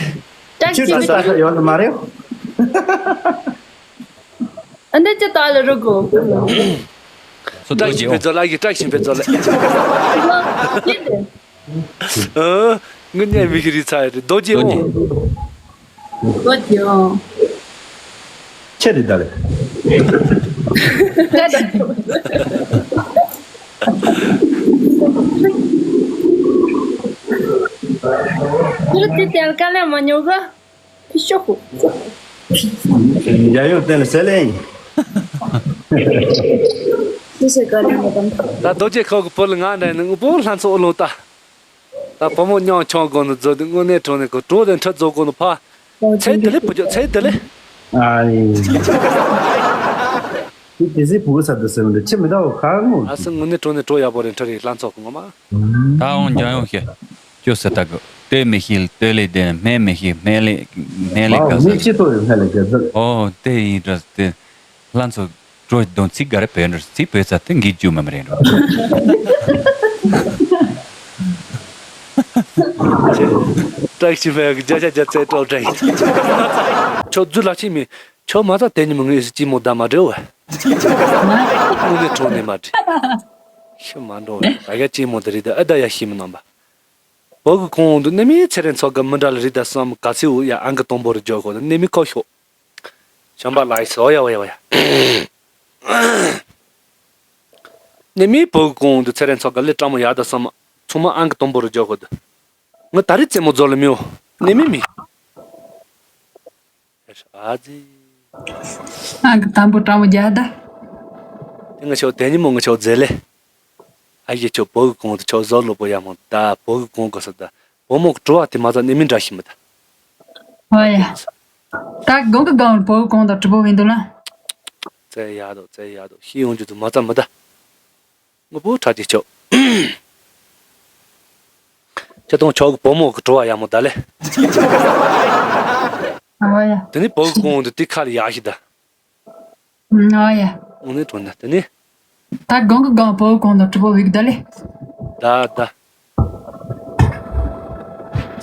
ཁྱོད་ཚོ་ས་ས་ཡོག་ལ་མ་རེད། ཨ་འདི་ཅི་ད་ལ་རུ་གོ། སོ་ཏྲག་ཤིང་པེ་ཛོ་ལ་ཡི་ཏྲག་ཤིང་པེ་ཛོ་ལ། ཨ། ངུ་ཉན་མི་ཤི་རི་ཚ་ཡི་རི་རྡོ་རྗེ་འོང་། རྡོ་རྗེ་འོང་། ཁྱེད་རི་ད་ལེ། ཁྱེད་རི་དེ་དེར་ཀ་ལེ་མ་ཉོ་ག་ཕི་ཤོག་གུ། རྒྱ་ཡོད་དེ་ལ་ཟེར་ལེ། ཁྱེད་ཟེར་ཀ་ལེ་མ་དང་། ད་རྡོ་རྗེ་ཁོག་གི་བུ་ལ་ང་འདྲ་ནི་དངོས་པོ་ལྷན་ཚོགས་ཨོ་ལོང་ད། ད་བུ་མོ་མཉམ་ཆང་གོ་ནི་རྫོ་དེ་དངོས་གནས་དྲང་ནས་གོ་གྲོ་དེ་འཁྲབ་རྫོ་གོ་ནི་ཕ། ཚེ་དེ་ལེ་བུ་ཅོ་ཚེ་དེ་ལེ། ཨ་ནི། དེ་དེ་ཟེ་བུ་གུ་ས་དེ་སེ་མི་འདྲ་ཆེ་མི་འདྲ་བོ་ཁ་ངོ་ཨ་སི་དངོས་གནས་དྲང་ནས་གྲོ་ཡག་པོ་རེད་འཁྲབ་རེད་ལྷན་ཚོགས་གི་ངོ་མ། ད་འོང་འཇང་ཡོང་ཤེ། ཅོ་སེ་ད་གི་ལྟོས་མི་ཤེས་ལྟོས་ལེ་དེ་སྨན་མི་ཤེས་སྨན་ལེ་སྨན་ལེ་ག་ས། མི་ཅི་ཐོ་ཡོད་སྨན་ལེ་ག་ས། ཨོ་དེ་ཡིན་འདྲ་དེ། ལྷན་ཚོགས་གྲོས་དོན་ཚིག་ག་རེ་བོད་འདྲ་ཚིག་བོད་ཚ་དེ་འགི་རྒྱུ་མ་མ་རེད་འགྲོ། ཏྲག་ཤི་བའི་རྒྱ་ཆ་རྒྱ་ཚད་ཏོ་ཏྲག་ཤི། ཁྱོད་རྫུ་ལ་ཕྱིན་མི། ཁྱོད་མ་ཚ་དེ་ཉི་མ་ངོས་སུ་ཅི་མོ་ད་མ་འདྲེ་བ། དངོས་གནས་གྲོགས་ནས་མ་འདྲེ། ཤི་མ་འགྲོ་བ་ད་ག་ཅི་མོ་དེ་རེད་ད་ཨ་ད་ཡ་ཤི་མི་ནམ་པ། བོད་ཀྱི་གོང་དུ་ནི་མི་ཚེ་རིང་ཚོགས་ཀྱི་མི་འདྲ་ལ་རེད་ད་བསམ་ག་ཚི་འུ་ཡ་ཨང་གི་དང་པོ་རུ་འཇོག་གོ་ནི་མི་ཁོ་ཤོག་བྱམས་པ་ལགས་སོ་ཡ་བ་ཡ་བ་ཡ། ནི་མི་བོད་ཀྱི་གོང་དུ་ཚེ་རིང་ཚོགས་ཀྱི་ལས་སྤྲང་མོ་ཡག་ད་བསམ། ཚང་མ་ཨང་གི་དང་པོ་རུ་འཇོག་གོ་དུ། ངི་ད་རེས་རྩེད་མོ་རྫོགས་ལ་མིའོ། ནི་མི་མི། ཨ་ཙི། ཨང་གི་དང་པོ་སྤྲང་མོ་རྒྱག་ད། དེ་ང་ཆོ་དེ་ཉིན་མོ་ང་ཆོ་མཛེས་ལེ། ཨ་ཡེ་ཆོ་བོད་ཀྱི་གོང་དུ་ཆོ་བཟོ་ལོ་པོ་ཡ་མོ་ད་བོད་ཀྱི་གོང་གོ་ས་ད། བུ་མོ་གི་བྲོ་བ་དེ་མ་ཚད་ནི་མི་འདྲ་ཞིག་མི་ད། ཨོ་ཡ། ད་དགོང་གི་དགོང་བོད་གོང་དང་གྲུ་པོ་བིན་འདུག་ལ། བཙལ་ཡག་དོ་བཙལ་ཡག་དོ་ཤི་ཡོང་རྒྱུ་དུ་མ་ཚད་མི་ད། དངོས་པོ་ཁྲ་ཅིག་ཆོག་ཁྱེད་དང་ཆོག་གི་བུ་མོ་གི་བྲོ་བ་ཡག་མོ་ད་ལེ། ཨོ་ཡ། དེ་ནི་བུ་གི་གོང་དུ་དེ་ཁ་ལ་ཡག་ཞིག་ད། ཨོ་ཡ། དངོས་གནས་དྲང་ན་དེ་ནི། ད་དགོང་གི་དགོང་བོད་གོང་དང་གྲུ་པོ་བིག་ད་ལེ། ད་ད།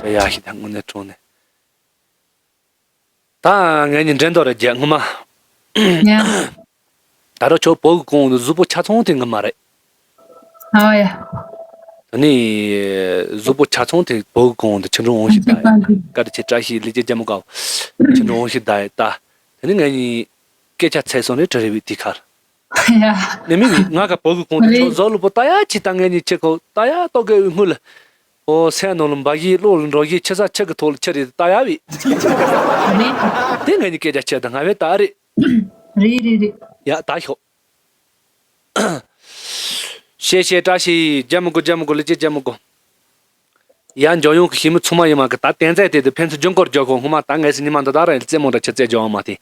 ད་ཡག་ཞིག་ད་དངོས་གནས་དྲང་ནས། ད་ངས་ནི་འགྲན་ཟླ་རེ་རྒྱག་ངོ་མ། ཡ། ད་རུང་ཁྱོད་བོད་ཀྱི་གོང་དུ་གཟུགས་པོ་ཆ་ཚང་དེ་ངོ་མ་རེད། ཨ་ཡ། ད་ནི་གཟུགས་པོ་ཆ་ཚང་དེ་བོད་ཀྱི་གོང་དུ་ཆུ་འགྲོ་འོང་ཞིག་ད་ཡ། བཀའ་དྲིན་ཆེ་བཀྲ་ཤིས་ལི་ཅེ་རྒྱ་མོ་དཀར་པོ་ཆུ་འགྲོ་འོང་ཞིག་ད་ཡ་ད། ད་ནི་ངས་ནི་སྐད་ཆ་ཚད་སོང་རེད་དྲི་རེ་བའི་དེ་ཁར། ཡ། ནི་མི་མི་ང་ག་བོད་ཀྱི་གོང་དུ་ཁྱོད་གཟུགས་ལུ་པོ་ད་ཡ་ཅི་ད་ངས་ནི་ཆེ་ཁོ་ད་ཡ་ཏོ་གེ་བའི་སྔུ་ལ། ཨོ་སེམས་ནང་ལ་འབའ་ཞིག་བློ་ལ་འགྲོ་ཞིག་ཆེ་ས་ཆེ་གི་ཐོག་ལ་ཆེ་རེད་ད་ཡ་བི། རེད། དེ་ངས་ནི་སྐད་ཆ་ཆེ་ད་ང་བས་ད་རེད། རེད་རེད་རེད། ཡ་ད་ཤོག་ཤེས་ཤེས་བཀྲ་ཤིས་རྒྱ་མི་དགོ་རྒྱ་མི་དགོ་ལི་ཅེ་རྒྱ་མི་དགོ་ཡ་འཇོག་ཡོང་གི་ཤི་མི་ཚང་མ་ཡིན་མ་གི་ད་བསྟན་རྩིས་དེ་དུ་ཕན་ཚུན་རྒྱུན་སྐོར་རྒྱག་ཁོ་སྔོན་མ་ད་ངས་སི་ཉི་མ་འདི་དག་ར་རྩེད་མོ་འདྲ་ཆེ་རྩེད་རྒྱག་འོང་མ་དེ།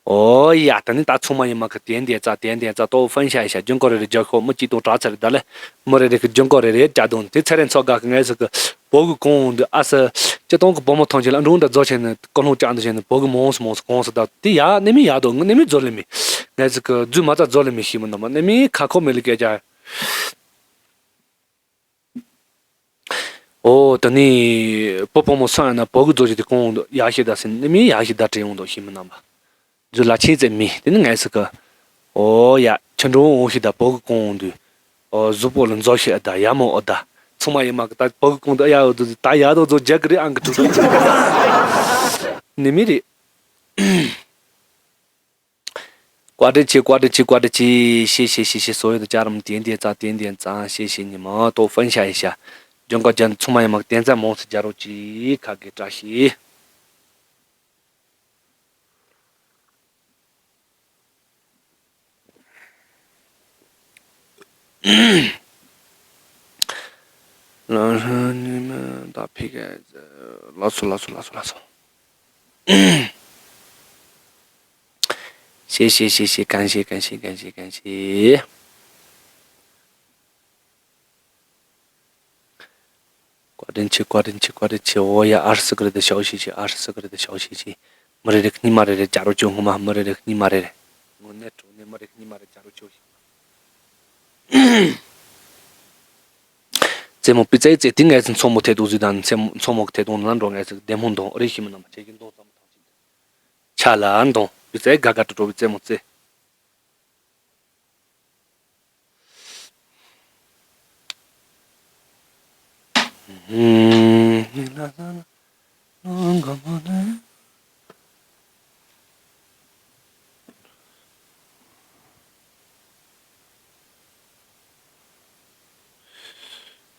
ཨོ་ཡ་ད་ནི་ད་ཚང་མ་ཡིན་མ་གི་དེ་འདི་ཙ་དེ་འདི་ཙ་ཏོ་ཧྥན་ཤ་ཡི་ཤ་རྒྱུན་སྐོར་རེ་རེ་རྒྱག་ཁོ་མི་གཅིག་དང་དྲག་ཚར་ད་ལེ། མི་རེ་རེ་གི་རྒྱུན་སྐོར་རེ་རེ་རྒྱག་དོན་དེ་ཚེ་རིང་ཚོ་དགའ་གི་ངས་སི་གི་བོད་ཀྱི་གོང་འདི་ཨ་སི་སྤྱི་བཏང་གི་བུ་མོ་ཐང་ཆེན་ལ་འགྲོ་འདྲ་རྫོགས་ཆེན་ནི་ཀོ་ལོང་ཅག་འདི་ཆེན་ནི་བོད་ཀྱི་མོངས་སུ་མོངས་སུ་གོང་སུ་ད་དེ་ཡ་ནི་མི་ཡ་དོ་ནི་མི་རྫོགས་ལེ་མི། ངས་སི་གི་རྫུས་མ་ཙ་རྫོགས་ལེ་མི་ཤི་མི་ནི་མ་ནི་མི་ཁ་ཁོ་མི་ལི་སྐད་ཆ། ཨོ་ད་ནི་བུ་བུ་མོ་སོང་ཡ་ན་བུ་གུ་རྫོགས་ཤིག་དེ་གོང་ཡག་ཤིག་ད་ཟིན་ནི་མི་ཡག་ཤིག་ད་དྲན་ཡོང་དོ་ཤི་མི་རྣམ་པ། རྫུ་ལ་ཆེན་ཙེ་མི་དེ་ནི་ངས་སི་གི། ཨོ་ཡ་ཁྱི་འགྲོ་འོང་ཤིག་ད་བུ་གུ་གོང་དུ། ཨོ་གཟུགས་པོ་ལ་རྫོགས་ཤིག་ཨ་ད་ཡ་མོ་ཨོ་ད། ཚང་མ་ཡིན་མ་གི་ད་བུ་གུ་གོང་དུ་ཨ་ཡ་ཨོ་དུ་ད་ཡ་དོ་རྫོགས་རྒྱག་གི་རེད་ཨང་གི་ཐུག་ཐུག་ནི་མི་རེད། བཀའ་དྲིན་ཆེ་བཀའ་དྲིན་ཆེ་བཀའ་དྲིན་ཆེ་ཤེས་ཤེས་ཤེས་ཤེས་སོ་ཡོད་དུ་ཅ་རམ་དེ་འདི་ཙ་དེ་འདི་ཙ་ཤེས་ཤེས་ཉི་མ་ཏོ་ཧྥན་ཤ་ཡི་ཤ་ཇོན་ཀ་ཇན་ཚུ་མ་ཡི་མ་བསྟན་ཙ་མོང་སུ་རྒྱ་རོ་ཅི་ཁ་གི་བཀྲ་ཤིས། ལང་ཧྲ་ཉི་མ་ད་ཕི་ག་ལ་སོ་ལ་སོ་ལ་སོ་ལ་སོ། ཤེས་ཤེས་ཤེས་ཤེས་གང་ཤེས་གང་ཤེས་གང་ཤེས་གང་ཤེས། བཀའ་དྲིན་ཆེ་བཀའ་དྲིན་ཆེ་བཀའ་དྲིན་ཆེ། འོ་ཡ་ཨར་སི་ཀ་རེད་ཤའོ་ཤེས་ཤེས་ཨར་སི་ཀ་རེད་ཤའོ་ཤེས་ཤེས། མི་རེ་རེ་གཉིས་མ་རེ་རེ་བྱ་རོགས་ཅོ་སྔོན་མ་མི་རེ་རེ་གཉིས་མ་རེ་རེ། དངོས་གནས་དྲང་གནས་མི་རེ་གཉིས་མ་རེ་བྱ་རོགས་ཅོ་ཞིག་རྩེད་མོ་པི་ཙའི་རྩེ་དེ་ངས་ཚོ་མཚོ་མོ་ཐད་དུ་ཟིག་དང་ཚེ་མཚོ་མོ་ཐད་དུ་ན་འགྲོ་ངས་ཟིག་བདེ་མོ་འདོང་རེ་ཤི་མི་ནམ་ཁྱེད་ཀྱི་འདོང་ཙམ་ཐང་ཅིག་ཆ་ལ་འདོང་པི་ཙའི་དགའ་དགའ་སྤྲོ་སྤྲོ་བའི་རྩེད་མོ་རྩེ།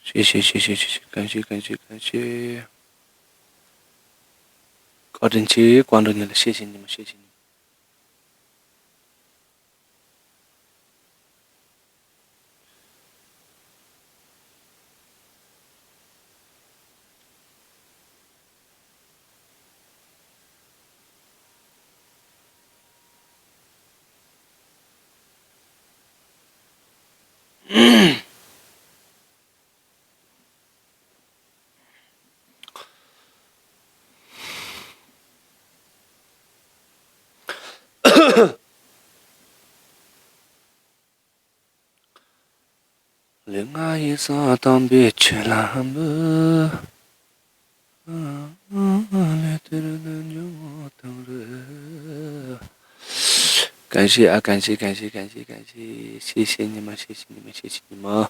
ཤེས་ཤེས་ཤེས་ཤེས་ཤེས། གང་ཤེས་གང་ཤེས་གང་ཤེས། བཀའ་དྲིན་ཆེ། བཀའ་འགྲོ་ཉིད་ལ་ཤེས་ཤེས་ཉི་མ་ཤེས་ཤེས་ཉི་མ། ལུས་ངག་ཡིད་གསུམ་དམ་པའི་ཆོས་ལ་འབུལ། ལས་དེར་ལྡན་འཇུག་ངོགས་དང་རེ། གང་ཤེས་ཨ་གང་ཤེས་གང་ཤེས་གང་ཤེས་གང་ཤེས། ཤེས་ཤེས་ཉི་མ་ཤེས་ཤེས་ཉི་མ་ཤེས་ཤེས་ཉི་མ།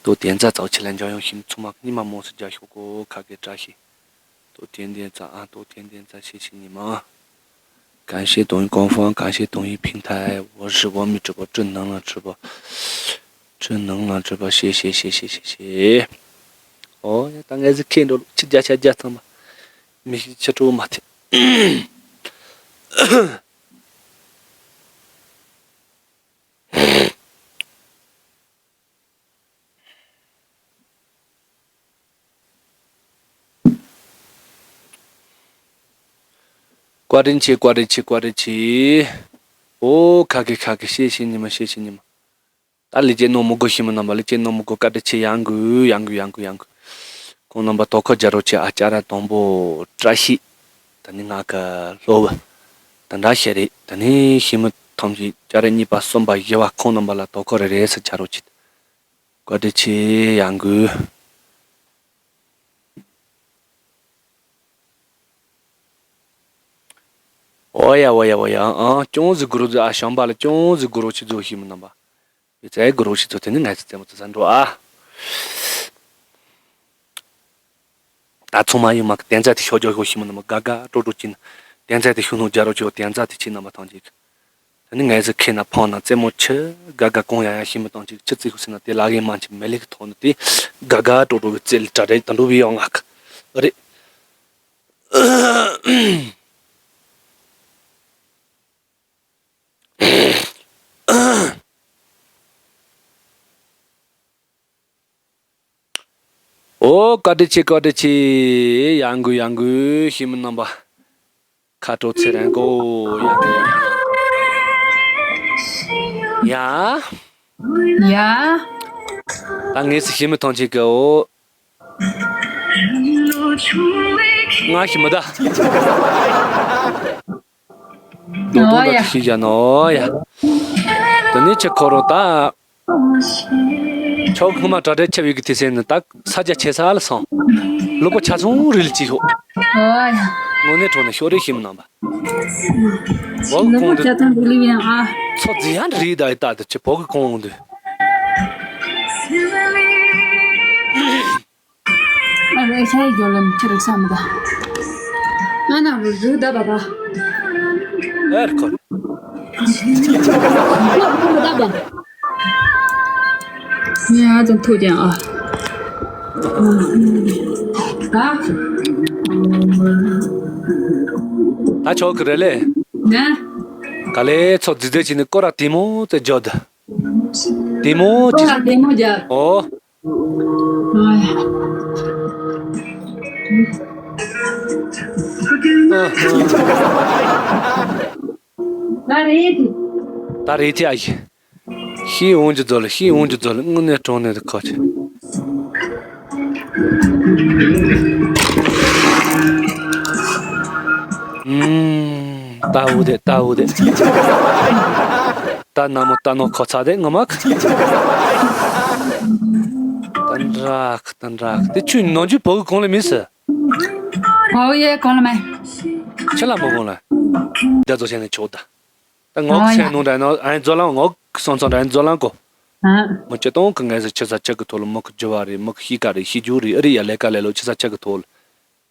ཏོ་དན་རྩ་ཚའོ་ཆེ་ལ་འཇོག་ཡོང་ཤིམ་ཚུ་མ་ཉི་མ་མོ་སུ་རྒྱ་ཤོག་གོ་ཁ་གེ་བཀྲ་ཤིས། ཏོ་དན་དན་རྩ་ཨ་ཏོ་དན་དན་རྩ་ཤེས་ཤེས་ཉི་མ། 感谢抖音官方，感谢抖音平台，我是我们直播正能量直播。 正能量直播，谢谢谢谢谢谢。ཨོ་ཡ་ད་ངས་ཟིག་ཁེ་འགྲོ་ལུགས་ཆི་བརྒྱ་ཆ་བརྒྱ་ཚང་མ་མི་ཤི་ཆི་སྤྲོ་མ་ཐེ། བཀའ་དྲིན་ཆེ་བཀའ་དྲིན་ཆེ་བཀའ་དྲིན་ཆེ། ཨོ་ཁ་གི་ཁ་གི་ཤེས་ཤེས་ཉི་མ་ཤེས་ཤེས་ཉི་མ། ད་ལི་ཅེ་ནོ་མུ་གོ་ཤི་མི་རྣམ་པ་ལི་ཅེ་ནོ་མུ་གོ་བཀའ་དྲིན་ཆེ་ཡང་གུ་ཡང་གུ་ཡང་གུ་ཡང་གུ། ཁོང་རྣམ་པ་དོ་ཁོ་རྒྱ་རོ་ཆེ་ཨ་ཅག་ར་དང་པོ་བཀྲ་ཤིས། ད་ནི་ང་གི་སློབ་བུ། ད་འདྲ་ཤེས་རེད་ད་ནི་ཤི་མི་ཐམས་ཅད་ཅ་རེ་གཉིས་པ་གསུམ་པ་བཞི་བ་ཁོང་རྣམ་པ་ལ་དོ་ཁོ་རེ་རེ་སི་རྒྱ་རོ་ཆེ། བཀའ་དྲིན་ཆེ་ཡང་གུ། ཨོ་ཡ་ཨོ་ཡ་ཨོ་ཡ་ཨང་ཅུང་ཟིག་གུ་རུ་ཟིག་ཨ་ཞང་པ་ལ་ཅུང་ཟིག་གུ་རུ་ཆི་ཟོ་ཤི་མི་རྣམ་པ། ཡོད་ཚད་གུ་རུ་ཆི་ཚོ་དེ་ནི་ངས་ཚི་རྩེད་མོ་ཚི་ས་འགྲོ་ཨ། ད་ཚང་མ་ཡོད་མ་གི་བསྟན་རྩ་དེ་ཤོ་རྒྱོ་ཤོ་ཤི་མི་རྣམ་པ་དགའ་དགའ་སྤྲོ་སྤྲོ་ཅི་ན། བསྟན་རྩ་དེ་ཤུ་ནོ་རྒྱ་རོ་ཆི་བསྟན་རྩ་དེ་ཆི་རྣམ་པ་ཐང་ཅིག་ད་ནི་ངས་ཟིག་ཁེ་ན་ཕང་ན་རྩེད་མོ་ཆི་དགའ་དགའ་གོང་ཡ་ཡ་ཤི་མི་ཐང་ཅིག་ཆི་རྩི་ཤོ་སི་ན་དེ་ལ་གེ་མ་ཆི་མེ་ལི་གི་ཐོག་ནི་དེ་དགའ་དགའ་སྤྲོ་སྤྲོ་གི་རྩེད་ལི་དྲ་རེད་ད་འགྲོ་བི་ཡོང་ང་གི་རེད། ཨོ་བཀའ་དྲིན་ཆེ་བཀའ་དྲིན་ཆེ། ཡང་གུ་ཡང་གུ་ཤི་མི་རྣམ་པ། ཁ་དྲོ་ཚེ་རིང་གོ་ཡང་གུ་ཡང་གུ། ཡ། ཡ། ད་ངས་སི་ཤི་མི་ཐང་ཆེ་གི་ཨོ། ང་ཤི་མི་ད། རྡོག་རྡོག་ལ་ཤི་བྱ་ནོ་ཡ། དེ་ནས་ཆི་ཁོ་རོ་ད། ཆོག་སྔོན་མ་དྲ་སྦྲེལ་ཆེ་བའི་གི་དུས་ཟེར་ནི་ད་ས་རྒྱ་ཆེ་ས་ལ་སོང་། ལུག་པ་ཆ་ཚང་རིལ་གྱིས་ཤོག་དངོས་གནས་དྲང་ནས་ཤོག་རེ་ཤི་མི་རྣམ་པ། བོག་ལུག་པ་ཁོང་དུ་ཆ་ཚང་རིལ་ཡིན་ཨ། ཚོ་རྫི་ཡང་རིལ་ད་ཡི་ད་དུ་ཆི་བོག་གི་ཁོང་དུ། ཨ་རེ་ཤ་ཡི་རྒྱོ་ལམ་ཁྱི་རིགས་ས་མི་ད། ང་ན་རུ་རུ་ད་བ་ད། ཨེར་ཁོ། ཁོ་ཁོ་མི་ད་བ། ངས་ཨ་ཙམ་ཐུག་ཀྱང་ཨ། ད། ད་ཆོག་གི་རེད་ལེ། ན། ག་ལེ་ཚོ་རྫི་རྫི་བྱས་ནས་སྐོར་ར་དེ་མོ་ཙེ་འཇོག་དེ། དེ་མོ་ཅི། ཁོ་ལ་དེ་མོ་རྒྱབ། ཨོ། ཨ་ཡ། ད་རེད་དེ། ད་རེད་དེ་ཨ་ཡི། ཤི་འོང་རྒྱུ་རྫོགས་ལ་ཤི་འོང་རྒྱུ་རྫོགས་ལ་དངོས་གནས་དྲང་གནས་དུ་ཁོ་ཆེ། ཨུམ། ལྟ་བུ་དེ་ལྟ་བུ་དེ། ད་ན་མོ་ད་ནོ་ཁོ་ཚ་དེ་ང་མ་ཁ། ཏན་རག་ཏན་རག་དེ་ཆུ་ནང་ཆུ་བོ་གི་གོང་ལ་མིན་སི། ཨོ་ཡེ་གོང་ལ་མེ། ཆེ་ལ་མོ་གོང་ལ། ད་ཚོ་ཆེ་ནས་ཆོག་ད། ད་ངོག་ཨོ་ཡ། ཆེ་ནོ་འདྲ་ནོ་ཨ་ཛོ་ལང་ངོག་སོང་ཚོ་འདྲ་ཛོ་ལང་གོ། ཨ། མོ་ཅེ་ཏོང་གི་ངལ་སེ་ཆེ་ས་ཆེ་གི་ཐོག་ལ་མོ་གི་ཇོ་བ་རེད། མོ་གི་ཤི་ཀ་རེད། ཤི་ཇུ་རེད། ཨ་རི་ཡ་ལས་ཀ་ལས་ལོ་ཆེ་ས་ཆེ་གི་ཐོག་ལ།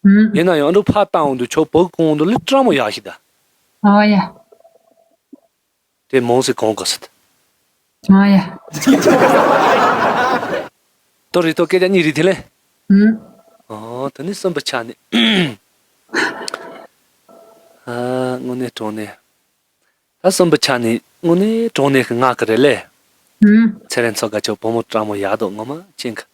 ཨུམ། ཡིན་ན་ཡང་ཨ་འདྲ་ཕ་བཏང་འོང་དུ་ཆོག་བོ་གི་གོང་དུ་ལི་ཀྲ་མོ་ཡག་ཤི་ད། ཨོ་ཡ། དེ་མོང་སེ་གོང་གོ་སི། ཨ་ཡ། ཏོ་རི་ཏོ་སྐད་ཆ་གཉིས་རི་དེ་ལེ། ཨུམ། ཨོ་ད་ནི་གསུམ་པ་ཆ་ནི། ཨ་དངོས་གནས་དྲང་གནས། ད་གསུམ་པ་ཆ་ནི་དངོས་གནས་དྲང་གནས་ཀྱི་ངག་གི་རེད་ལེ། ཨུམ། ཚེ་རིང་ཚོ་ག་ཆོ་བུ་མོ་ཀྲ་མོ་ཡག་འདུག་ངོ་མ་ཅན་གི།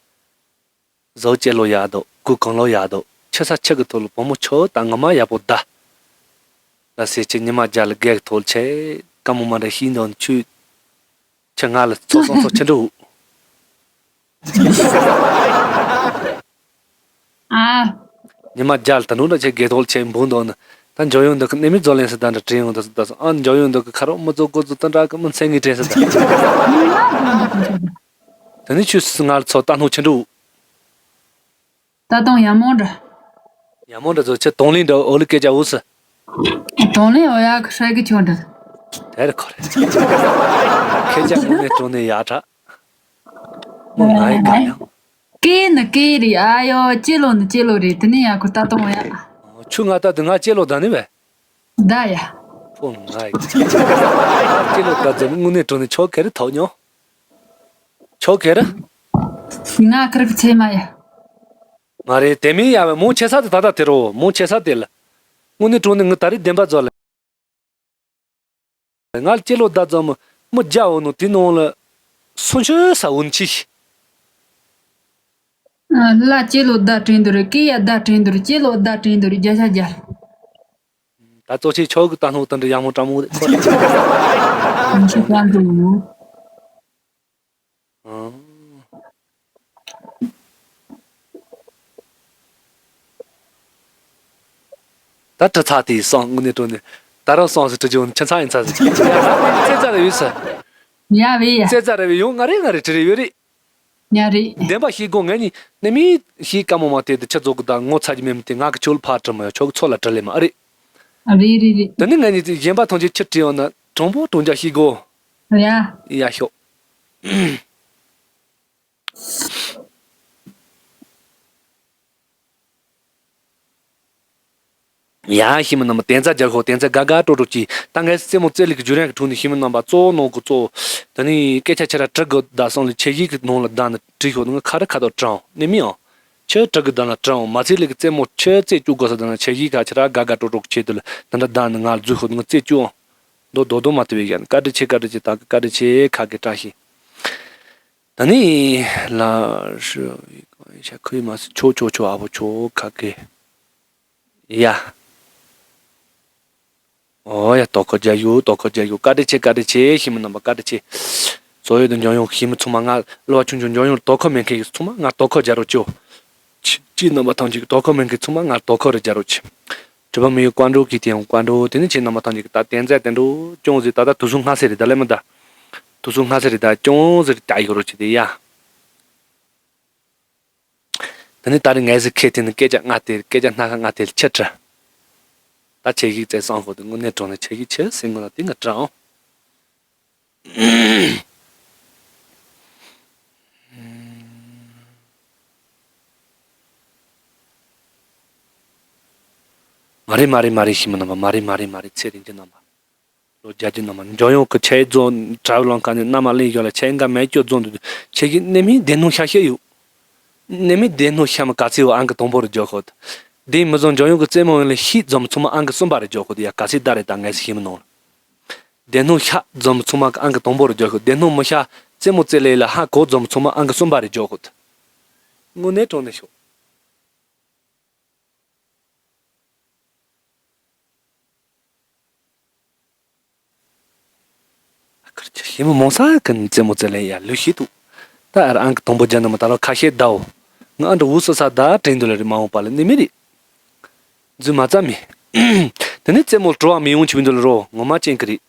བཟོ་ཅེ་ལོ་ཡག་འདུག་གུ་གང་ལོ་ཡག་འདུག་ཆེ་ས་ཆེ་གི་ཐོག་ལ་བུ་མོ་ཆོ་ད་ངོ་མ་ཡག་པོ་ད། ལ་སེ་ཆེ་ཉི་མ་རྒྱ་ལ་རྒས་ཐོལ་ཆེ་ཀ་མོ་མ་འདྲ་ཤིང་འདོན་ཆུ། ཆེ་ང་ལ་ཚོ་སོང་ཚོ་ཆེ་འགྲོ། ཨ། ཉི་མ་རྒྱ་ལ་ད་ནུ་འདྲ་ཆེ་རྒས་ཐོལ་ཆེ་འབུ་འདོན་ད་འཇོ་ཡོང་འདུག་གི་ནི་མི་ཛོ་ལེན་སི་ད་འདྲ་དྲན་ཡོང་ད་སི་ད་སི་ཨ་འཇོ་ཡོང་འདུག་གི་ཁ་རོག་མི་ཛོ་གོ་ཛོ་ད་འདྲ་གི་མི་མཚན་གི་དྲན་སི་ད། ད་ནི་ཆུ་སི་ང་ལ་ཚོ་ད་ནུ་ཆེ་འགྲོ། ད་དུང་ཡ་མོ་འདྲ། ཡ་མོ་འདྲ་ཚོ་ཆེ་དོང་ལིང་འདྲ་ཨོ་ལི་སྐད་ཆ་འུ་སི། དོང་ལིང་ཨོ་ཡ་ཁ་ཧྲ་གི་ཆོ་འདྲ། དེར་ཁོ་རེ། ཁྱེད་ཅག་དངོས་གནས་དྲང་གནས་ཡག་དྲག་མོ་ང་ཡི་ག་ཡང་། སྐད་ནི་སྐད་རེད། ཨ་ཡོ་སྐྱེ་ལོ་ནི་སྐྱེ་ལོ་རེད། དེ་ནི་ཡ་ཁོ་ད་དུང་ཡ། ཆུ་ང་ད་དུ་ང་སྐྱེ་ལོ་ད་ནི་བས། ད་ཡ། ཕོ་ང་ཡི་ག་སྐྱེ་ལོ་ད་ཙམ་དངོས་གནས་དྲང་གནས་ཆོ་ག་རེ་ཐོག་མྱོང་། ཆོ་ག་རེ། ང་ཁར་གི་ཚེ་མ་ཡ། མ་རེད་དེ་མིན་ཡ་བས་མོ་ཆེ་ས་དེ་ད་ད་དེ་རོ་མོ་ཆེ་ས་དེ་ལ། དངོས་གནས་དྲང་གནས་ངི་ད་རེས་བདེན་པ་ཛོ་ལ། ང་ལ་སྐྱེ་ལོ་ཟླ་ཙམ་མི་རྒྱ་འོ་ནོ་དེ་ནང་ལ་སུན་ཆོས་ས་འོན་ཆི་ཤི། ལ་སྐྱེ་ལོ་ཟླ་དྲན་འདུག་རེད། སྐྱེ་ཡ་ཟླ་དྲན་འདུག་རེད། སྐྱེ་ལོ་ཟླ་དྲན་འདུག་རེད། བརྒྱ་ཆ་བརྒྱ། ད་གཙོ་ཆེ་ཆོག་གི་ད་སྣང་དང་འདྲ་ཡག་མོ་དྲང་མོ་རེད་ཁོ་རེད། ཁྱེད་ཀྱང་འདུག་ད་དྲི་ཚ་དེ་སང་དངོས་གནས་དྲང་གནས་ད་རང་སང་སི་དྲི་རྒྱུ་ཁྱི་ཚ་ཡིན་ཚ་ཟིག་ཡ་ད་དེ་ཙེ་ཙ་རེ་ཡོད་ས། ཡ་བེ་ཡ། ཙེ་ཙ་རེ་བེ་ཡོང་ང་རེ་ང་རེ་དྲི་རེ་ཡོད་རེད། ཡ་རེད། བདེན་པ་ཤེས་དགོས་ངས་ནི་ནི་མི་ཤེས་དཀའ་མོ་མ་དེ་དེ་ཁྱི་ཚོ་གི་ད་ངོ་ཚ་རྒྱུ་མེད་མི་དེ་ང་གི་ཆོལ་ཕ་དྲི་མ་ཡོད་ཆོག་གི་ཚོ་ལ་དྲི་ལེ་མ་ཨ་རེད། རེད་རེད་རེད། དེ་ནི་ངས་ནི་གཞན་པ་ཐོང་ཆེ་ཁྱི་དྲི་ཡོང་ན་གྲོང་པོ་གྲོང་རྒྱ་ཤེས་དགོས། ཡ། ཡ་ཤོག་ཡ་ཤི་མི་རྣམས་བསྟན་རྩ་རྒྱག་ཤོག་བསྟན་རྩ་དགའ་དགའ་སྤྲོ་སྤྲོ་གྱིས་ད་ངས་རྩེད་མོ་རྩེ་ལེ་གི་བརྒྱུད་རིམ་གྱི་ཁྲོད་ནས་ཤི་མི་རྣམས་པ་གཙོ་བོ་ནང་གི་གཙོ་བོ། ད་ནི་སྐད་ཆ་ཁྱེད་ར་དྲི་དགོས་ད་སོང་ལེ་ཆེ་ཡིག་གི་ནང་ལ་བདམས་ནས་བྲིས་ཤོག་ང་ཁ་རི་ཁ་ཐོག་དྲངས་ནས་མི་ཡང་། ཁྱེད་དྲི་གི་བདམས་ལ་དྲངས་མ་རྩེ་ལེ་གི་རྩེད་མོ་ཁྱེད་རྩེ་བཅུག་དགོས་ས་ད་ན་ཆེ་ཡིག་ཁ་ཁྱེད་ར་དགའ་དགའ་སྤྲོ་སྤྲོ་གི་ཆེད་དུ་ལ་ད་འདྲ་བདམས་ནས་ང་ལ་འཛུལ་ཤོག་ང་རྩེ་བཅུག་ཨང་། མདོ་རྡོག་རྡོག་མ་བལྟ་བའི་ཡན་བཀའ་དྲིན་ཆེ་བཀའ་དྲིན་ཆེ་ད་གི་བཀའ་དྲིན་ཆེ་ཁ་གི་བཀྲ་ཤིས། ད་ནི་ལ་ཤ་ཁུ་ཡི་མ་སི་ཆོ་ཆོ་ཆོ་ཨ་བོ་ཆོ་ཁ་གི་ཡ། ཨོ་ཡ་དོ་ཁོ་རྒྱ་ཡུ་དོ་ཁོ་རྒྱ་ཡུ་བཀའ་དྲིན་ཆེ་བཀའ་དྲིན་ཆེ་ཤི་མི་རྣམ་པ་བཀའ་དྲིན་ཆེ། བཟོ་ཡོད་དུ་འཇོན་ཡོང་ཤི་མི་ཚང་མ་ང་ལོ་བ་ཆུང་ཆུང་འཇོན་ཡོང་དོ་ཁོ་མེད་མཁན་ཡི་ཚང་མ་ང་དོ་ཁོ་རྒྱ་རོ་ཅོ། ཅི་རྣམ་པ་ཐམས་ཅད་ཀྱི་དོ་ཁོ་མེད་མཁན་ཚང་མ་ང་དོ་ཁོ་རུ་རྒྱ་རོ་ཆེ། གྲུབ་པ་མི་ཡི་བཀའ་འགྲོ་གི་དེ་ཡང་བཀའ་འགྲོ་དེ་ནི་ཁྱེད་རྣམ་པ་ཐམས་ཅད་ཀྱི་ད་བསྟན་རྩ་བསྟན་འགྲོ་ཅུང་ཟད་ད་ལྟ་དུས་སུ་སྔ་སེ་རེད་ད་ལེ་མི་ད། དུས་སུ་སྔ་སེ་རེད་ད་ཅུང་ཟད་རེད་ད་ཡོད་རོ་ཆེ་དེ་ཡ། ད་ནི་ད་རེས་ངས་ཟིག་ཁེ་དེ་ནི་སྐད་ཆ་ལྔ་དེ་སྐད་ཆ་སྣ་ཁ་ལྔ་དེ་ལ་ཆེ་དྲི། ད་ཆེ་ཡིག་བཙལ་སང་ཧོ་དེ་དངོས་གནས་དྲང་ནས་ཆེ་ཡིག་ཆེ་སེ་ངོ་ལ་དེ་ང་དྲང་། མ་རེད་མ་རེད་མ་རེད་ཤི་མི་རྣམ་པ་མ་རེད་མ་རེད་མ་རེད་ཚེ་རིང་གི་རྣམ་པ། ལོ་བརྒྱད་ཅུ་ནང་མ་འཇོན་ཡོང་གི་ཆེད་རྫོང་དྲ་བ་ལོང་ཁ་ནས་མནའ་མ་ལེན་ཡོད་ལ་ཆེད་འགའ་མེད་སྐྱོ་རྫོང་དུ་ཆེད་ཀྱི་ནད་མིན་བདེ་སྣང་ཤ་ཤེད་ཡོད། ནད་མིན་བདེ་སྣང་ཤ་མ་ག་ཚི་བ་ཨང་གི་དང་པོ་རུ་འཇོག་ཁོ། དེ་མི་བཟང་འཇོན་ཡོང་གི་རྩེད་མོ་ཡོང་ལ་ཤིས་རྫོང་ཚང་མ་ཨང་གི་གསུམ་པ་རུ་འཇོག་ཁོ་དེ་ཡ་ག་ཚི་ད་རེད་ད་ངས་ཤི་མི་ནང་ལ། བདེ་སྣང་ཤ་རྫོང་ཚང་མ་ཨང་གི་དང་པོ་རུ་འཇོག་ཁོ་བདེ་སྣང་མི་ཤ་རྩེད་མོ་རྩེ་ལེ་ལ་ཧ་གོ་རྫོང་ཚང་མ་ཨང་གི་གསུམ་པ་རུ་འཇོག་ཁོ། དངོས་གནས་དྲང་གནས་ཤོག་ཨ་ཁར་ཆ་ཤི་མི་མོང་ས་ཀུན་རྩེད་མོ་རྩེ་ལེ་ཡ་ལུས་ཤི་འདུག་ད་ཨར་ཨང་གི་དང་པོ་རྒྱ་ནི་མ་ད་ལོ་ཁ་ཤས་ཟླའོ། ང་ཨ་འདྲ་འུ་སོ་ས་ད་དྲན་འདུག་ལ་རི་མ་འོངས་པ་ལ་ནི་མི་རི། རྫུན་མ་རྩ་མི། དེ་ནས་རྩེད་མོ་བྲོ་བ་མི་ཡོང་ཆི་མི་འདུག་ལ་རོ། ངོ་མ་ཅན་གི་རེད།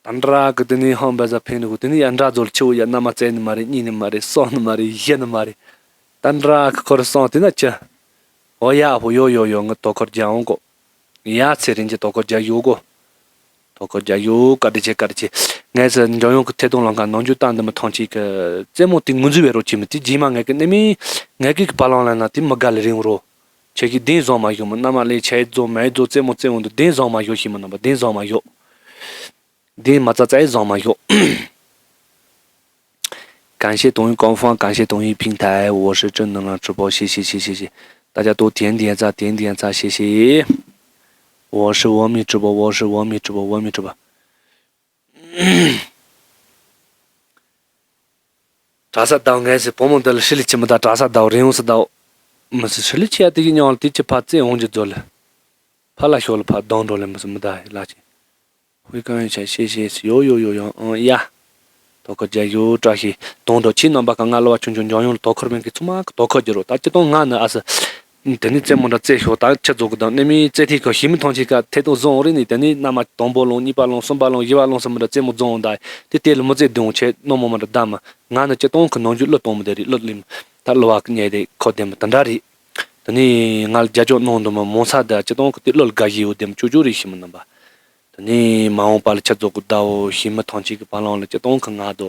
ད་འདྲ་གི་དེ་ནས་ཧང་བ་ཟ་ཕན་ནི་གོ། དེ་ནས་ཡ་འདྲ་ཛོལ་ཆི་བོ་ཡ་མནའ་མ་བཙལ་ནི་མ་རེད། གཉིད་ནི་མ་རེད། སོང་ནི་མ་རེད། བཞི་ནི་མ་རེད། ད་འདྲ་གི་ཁོ་ར་སོང་དེ་ན་ཅི། ཨོ་ཡ་ཧོ་ཡོ་ཡོ་ཡོ། ང་དོ་ཁུར་རྒྱག་འོང་གོ། ཡ་ཚེ་རིང་གི་དོ་ཁུར་རྒྱག་ཡོ་གོ། དོ་ཁུར་རྒྱག་ཡོ། བཀའ་དྲིན་ཆེ། བཀའ་དྲིན་ཆེ། ངས་ཟེར་འཇམ་དབྱངས་ཀྱི་ཐད་གཏོང་ལམ་ཁ་ནང་འཇུག་སྟངས་འདི་མི་ཐང་ཆེ་གི། རྩེད་མོ་དེ་ངོས་འཛིན་བས་རོགས་བྱེད་མི་དེ་རྗེས་མ་ངས་གི་ནི་མི་ངས་གི་གི་བ་ལང་ལ་ན་དེ་མི་དགའ་ལ་རིང་རོ། ཁྱེད་ཀྱིས་གདན་བཟང་མ་ཞོག་མི་མནའ་མ་ལས་ཆད་རྫོགས་མེད་རྫོགས་རྩེད་མོ་རྩེད་འོང་དུ་གདན་བཟང་མ་ཞོག་ཤི་མི་རྣམ་པ་གདན་བཟང་མ་ཞོག་གདན་མ་རྩ་རྩ་བཟང་མ་ཞོག 感谢同意官方，感谢同意平台，我是正能量直播，谢谢谢谢谢谢，大家多点点赞，点点赞，谢谢。我是完美直播，我是完美直播，完美直播，完美直播。 གྲྭ་ས་ཟླ་བ་ངས་ཟེར་བུ་མོ་འདི་ལ་ཧྲི་ལི་ཆི་མི་ད་གྲྭ་ས་ཟླ་བ་རིང་ས་ཟླ་བ། མི་སི་ཧྲི་ལི་ཆི་ཡ་དེ་གི་མྱོང་ལ་དེ་ཆི་ཕ་བཙན་འོང་གི་མཛོད་ལ། ཕ་ལ་ཤོ་ལ་ཕ་གདོང་འགྲོ་ལ་མི་སི་མི་ད་ལ་ཆི། ཧུའི་ཀང་ཡོད་ཆ་ཤེས་ཤེས་སི་ཡོ་ཡོ་ཡོ་ཡོ་ཨང་ཡ། དོ་ཁུར་རྒྱག་ཡོ་བཀྲ་ཤིས་གདོང་འགྲོ་ཆི་རྣམ་པ་ག་ང་ལ་བ་ཆུང་ཆུང་འཇོན་ཡོང་ལ་དོ་ཁུར་མེད་གི་ཚུ་མ་གི་དོ་ཁུར་རྒྱུ་རོ། ད་ཅི་གཏོང་ང་ནི་ཨ་སི། དེ་ནས་རྩེད་མོ་འདྲ་རྩེ་ཤོག་ད་ཆི་རྫོགས་གི་དང་ནི་མི་རྩེ་ཐིག་གི་ཤི་མི་ཐང་ཆེ་ཀ་ཐེ་གཏོང་བཟོ་འོང་རེ་ནི་དེ་ནས་མནའ་མ་དང་པོ་ལོང་གཉིས་པ་ལོང་གསུམ་པ་ལོང་བཞི་པ་ལོང་སུམ་མི་འདྲ་རྩེད་མོ་བཟོ་འོང་ད་དེ་དེ་ལ་མི་རྩེ་བདུན་ཆེ་ནོ་མོ་མ་འདྲ་ད་མི་ང་ནི་ཅི་གཏོང་གི་ནང་རྒྱུ་བློ་གཏོང་མི་དེ་རེད། བློ་ལིམ་ད་བློ་བ་གི་ཉེ་དེ་ཁོ་དེ་མི་དེ་འདྲ་རེད། དེ་ནས་ང་ལ་རྒྱ་ཅོག་གནང་འདུག་མི་མོ་ས་ད་ཅི་གཏོང་གི་དེ་བློ་ལ་དགའ་ཞིག་ཡོད་དེ་མི་ཅོ་ཅོ་རེད་ཤི་མི་རྣམ་པ། དེ་ནས་མ་འོངས་པ་ལ་ཆ་རྫོགས་ཀྱི་ཟླ་བོ་ཤི་མི་ཐང་ཆེ་གི་བ་ལང་ལ་ཅི་གཏོང་གི་ང་དོ།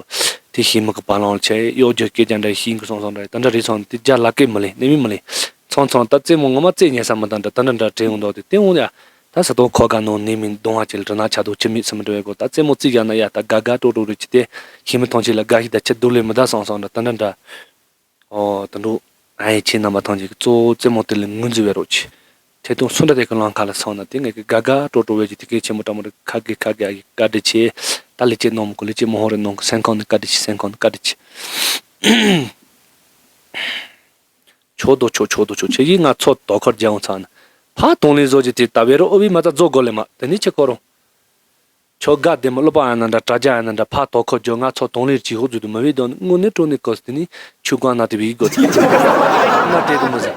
དེ་ཤི་མི་གི་བ་ལང་ལ་ཆ་གཡོ་སྒྱུ་སྐད་ཆ་འདྲ་ཤི་གི་སོང་སོང་འདྲ་ད་འདྲ་རེད་སོང་དེ་རྒྱ་ལ་སྐད་མི་ལེ་ནི་མི་མི་ལེ། ཚང་ཚང་ད་རྩེད་མོ་ངོ་མ་རྩེད་ཉན་ས་མི་དང་འདྲ་ད་འདྲ་འདྲ་དྲན་འོང་དོ་དེ་དེ་འོང་ཡ། ད་ས་དོ་ཁོ་ག་ནོ་ནི་མི་གདོང་བ་ཅི་ལ་དྲི་ན་ཆ་དོ་ཅི་མི་སི་མི་འདྲ་བའི་གོ་ད་རྩེད་མོ་རྩེ་ཡ་ན་ཡ་ད་དགའ་དགའ་སྤྲོ་སྤྲོ་རེ་ཅི་དེ་ཤི་མི་ཐང་ཆེ་ལ་དགའ་ཤི་ད་ཆི་སྡུག་ལེ་མི་ད་སོང་སོང་འདྲ་ད་འདྲ་འདྲ། ཨོ་ད་འགྲོ། ཨ་ཡེ་ཁྱེད་རྣམ་པ་ཐམས་ཅད་ཀྱི་གཙོ་བོ་རྩེད་མོ་དེ་ལ་ངོས་འཛིན་བྱེད་རོགས་གྱིས། ཐད་གཏོང་སུ་འདྲ་དེ་གི་ལམ་ཁ་ལ་སོང་ན་དེ་ངས་ཀྱི་དགའ་དགའ་སྤྲོ་སྤྲོ་བས་ཀྱི་དེ་གའི་ཆེན་མོ་འདྲ་མོ་རེ་ཁ་གི་ཁ་གི་ཨ་གི་བཀའ་དྲིན་ཆེ། ད་ལས་ཀྱི་གནང་མི་དགོས་ལས་ཀྱི་མོ་ཧོ་རེ་གནང་གི་སེམས་ཁོང་ནས་བཀའ་དྲིན་ཆེ་སེམས་ཁོང་ནས་བཀའ་དྲིན་ཆེ། ཆོག་དོ་ཆོག་ཆོག་དོ་ཆོག་ཁྱེད་ཀྱིས་ང་ཚོ་དོ་ཁུར་རྒྱག་འོང་ཚར་ན། ཕ་དོང་ལེན་བཟོ་རྒྱུ་དེ་ད་བེ་རོ་ཨོ་བི་མ་ད་རྫོགས་དགོས་ལེ་མ་དེ་ནི་ཁྱེད་ཁོ་རང་། ཁྱོད་དགའ་བདེ་མོ་གླུ་པ་ཨ་ན་འདྲ་དྲ་རྒྱ་ཨ་ན་འདྲ་ཕ་དོ་ཁོ་རྒྱོ་ང་ཚོ་དོང་ལེར་གྱི་ཧོ་རྫུ་དུ་མ་བི་དོ་ནི་དངོས་གནས་དྲང་གནས་གོ་སི་དེ་ནི་ཆུ་ཀང་ན་དེ་བི་གོ་དེ་ང་དེ་དུ་མི་ཟ།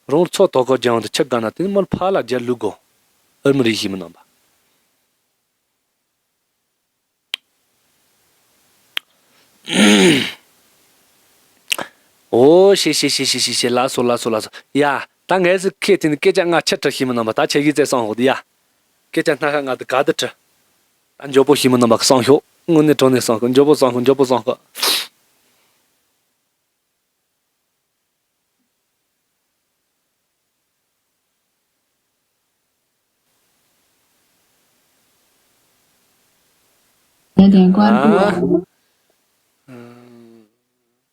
རང་ཚོ་དོ་ཁོ་རྒྱ་འོང་དུ་ཆི་དགའ་ན་དེ་ནི་མོལ་ཕ་ལ་རྒྱ་ལུ་གོ། ཨར་མི་རི་ཤི་མི་ནམ་པ། ཨོ་ཤེ་ཤེ་ཤེ་ཤེ་ཤེ་ཤེ་ལ་སོ་ལ་སོ་ལ་སོ། ཡ་ད་ངས་སི་ཁེ་དེ་ནི་སྐད་ཆ་ང་ཆི་ཁྲི་ཤི་མི་ནམ་པ་ད་ཆེ་གི་ཙེ་སང་ཧོ་དི་ཡ། སྐད་ཆ་སྣ་ཁ་ང་དུ་ག་དུ་ཁྲི། ད་མགྱོགས་པོ་ཤི་མི་ནམ་པ་གི་སང་ཤོག་དངོས་གནས་དྲང་གནས་སང་ཤོག་མགྱོགས་པོ་སང་ཤོག་མགྱོགས་པོ་སང་ཤོག་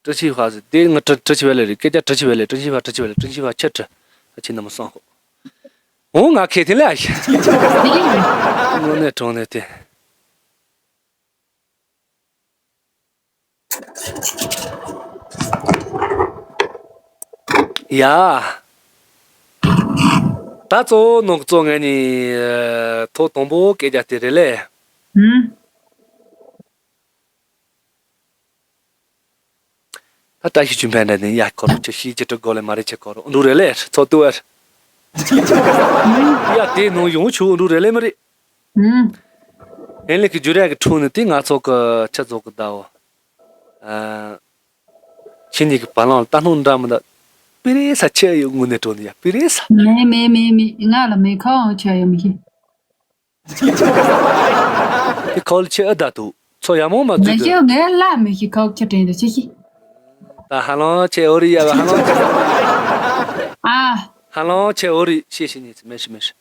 བཀྲ་ཤིས་ཧྭ་ཟེར་དེ་ང་བཀྲ་བཀྲ་ཤིས་པ་ཟེར་དེ་ང་བཀྲ་བཀྲ་ཤིས་པ་ལས་རེད། སྐད་ཆ་བཀྲ་ཤིས་པ་ལས་བཀྲ་ཤིས་པ་ཆི་བཀྲ་ད་ཆི་ནམ་སང་ཧོ། འོ་ང་ཁེ་ཐེ་ལ་ཨ་ཤི། དངོས་གནས་དྲང་གནས་དེ། ཡ། ད་གཙོ་བོ་ནང་གཙོ་ངས་ནི་ཐོག་དང་པོ་སྐད་རྒྱག་དེ་རེད་ལེ། ཧུམ། ད་བཀྲ་ཤིས་ཆོས་འཕེལ་འདྲ་ནི་ཡ་ཁོ་རང་ཆ་ཤི་ཅི་སྤྲོ་དགོས་ལེ་མ་རེད་ཆེ་ཁོ་རང་འདུག་རེད་ལེ་ཚོ་ཏུ་ཨར། ཡ་དེ་ནང་ཡོང་ཆུ་འདུག་རེད་ལེ་མ་རེད། ཨེ་ལེ་གི་ཇུ་ར་གི་ཁྲུང་ནི་དེ་ང་ཚོ་གི་ཆ་ཚོགས་གི་ཟླ་བོ། ཨ། ཁྱེད་གཉིས་ཀྱི་བ་ལང་ལ་ལྟ་སྣང་འདྲ་མི་འདྲ། པི་རེ་ས་ཆེ་ཡོད་དངོས་གནས་དྲང་ནི་ཡ་པི་རེ་ས། མེ་མེ་མེ་མེ་ང་ལ་མེ་ཁ་འོང་ཆ་ཡོད་མི་ཤེས། དེ་ཁོ་ལ་ཆེ་ཨ་ད་དུ་ཚོ་ཡ་མོ་མ་མེ་ཚུད་དུ། ཤེས་ངས་ལ་མེ་ཤེས་ཁོག་ཆ་དྲན་དུ་ཆེ་ཤི། ད་ཧ་ལང་ཆེ་འོ་རི་ཡ་བ་ཧ་ལང་ཆེ། ཨ། ཧ་ལང་ཆེ་འོ་རི་ཤེས་ཤི་ཉིས་ཚི་མེ་ཤི་མེ་ཤི།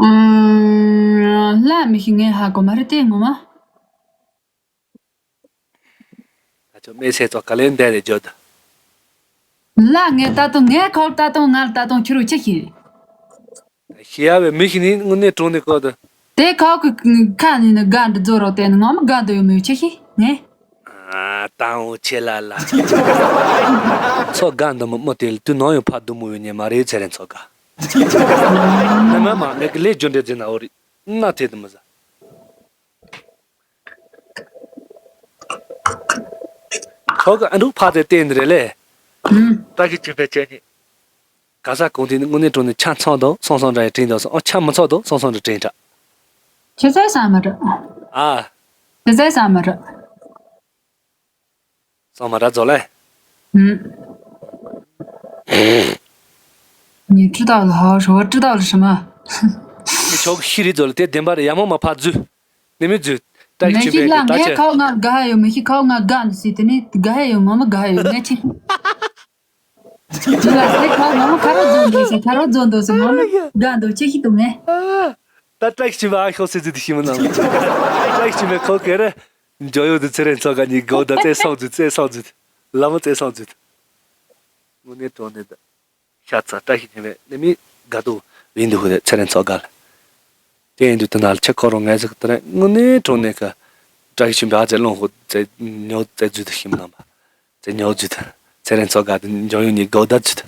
ཨུམ། ལ་མེ་ཤི་ངས་ཧ་གོ་མ་རེད་དེ་ངོ་མ། ད་ཆོ་མེ་སེ་ཚོ་ག་ལེན་བསྡད་རེ་བརྗོད་ད། ལ་ངས་ད་དུང་ངས་ཁོག་ད་དུང་ང་ལ་ད་དུང་ཁྱི་རུ་ཆེ་ཤི། ཤི་ཡ་བའི་མི་ཞིག་ནི་དངོས་གནས་དྲང་ནས་བཀོད་དོ། དེ་ཁོག་གི་ཁ་ནས་ནི་དགའ་འདི་རྫོ་རོ་བསྟན་ནི་ངོ་མ་དགའ་འདི་ཡོད་མི་ཆེ་ཤི་ངས། ཨ་ཏང་འུ་ཆེ་ལ་ལ། ཚོ་དགའ་འདི་མི་མི་དེ་ལ་དུས་ནང་ཡོད་ཕ་དུ་མོ་ཡོད་ཉེ་མ་རེད་ཚེ་རིང་ཚོ་དགའ། ནི་མ་མ་ངས་གི་ལས་རྒྱུ་འབྲས་འཛིན་ན་འོ་རེད་ན་དེ་དུ་མི་ཟ། ཁོ་གི་ཨ་འབྲུག་ཕ་དེ་བསྟན་འདི་རེད་ལེ། ཨུམ། བཀྲ་ཤིས་ཆོས་འཕེལ་ཁྱེད་གཉིས། ག་ས་གོང་དེ་ནི་དངོས་གནས་དྲང་གནས་ཆ་ཚང་དང་སོང་སོང་འདྲ་ཡི་དྲན་དང་སོང་། ཨ་ཆ་མི་ཚང་དང་སོང་སོང་འདྲ་དྲན་དྲ། ཆ་ཚང་ས་མ་རེད། ཨ། ཆ་ཚང་ས་མ་རེད། སོང་མ་ར་ཛོ་ལེ། ཨུམ། 你知道了好，我知道了什么？ ཁྱོད་ཤི་རི་ཛོ་ལེ་དེ་བདེན་པ་རེད། ཡ་མོ་མ་ཕ་རྫུ། ནི་མི་རྫུ། ཏྲ་གི་མི་ཤི་ལ་ངས་ཁའོ་ང་དགའ་ཡོད། མི་ཤི་ཁའོ་ང་དགའ་འདུག་ཟེར་དེ་ནི་དགའ་ཡོད། མ་མ་དགའ་ཡོད། ངས་ཆི། དེ་ལ་སེ་ཁའོ་མ་མ་ཁ་རོ་རྫོན་འདུག་ཟེར། ཁ་རོ་རྫོན་འདུག་ཟེར། མ་མ་དགའ་འདུག་ཅི་ཤི་འདུག་ངས། ད་ཏྲ་གི་ཆི་བ་ཨ་ཤོ་སེ་ཛི་དི་ཤི་མི་ནང་། ཏྲ་གི་ཆི་མེ་ཁོ་ཀེ་རེ། འཇོ་ཡོད་དུ་ཚེ་རིང་ཚོ་ག་ཉི་གོ་ད་ཙེ་སང་ཛུ་ཙེ་སང་ཛུ། ལ་མ་ཙེ་སང་ཛུ། དངོས་གནས་དྲང་གནས་ད། ཤ་ཚ་བཀྲ་ཤིས་ཆེན་པོས་ནི་མི་དགའ་སྡུག་བིན་འདུག་ཧུ་དེ་ཚེ་རིང་ཚོ་དགའ་ལ། དེ་ཡིན་དུས་དེ་ན་ལ་ཆ་ཁོ་རང་ངལ་ཟིག་དེ་རིང་དངོས་གནས་དྲང་གནས་ཀ་བཀྲ་ཤིས་ཆེན་པོས་ཨ་ཙེ་ལོང་ཧུ་ཙེ་ཉོ་ཙེ་ཛུ་དུ་ཤིམ་ནམ་པ་ཙེ་ཉོ་ཛུ་དུ་ཚེ་རིང་ཚོ་དགའ་དུ་འཇོ་ཡོད་ཉི་གོ་ད་ཛུ་དུ།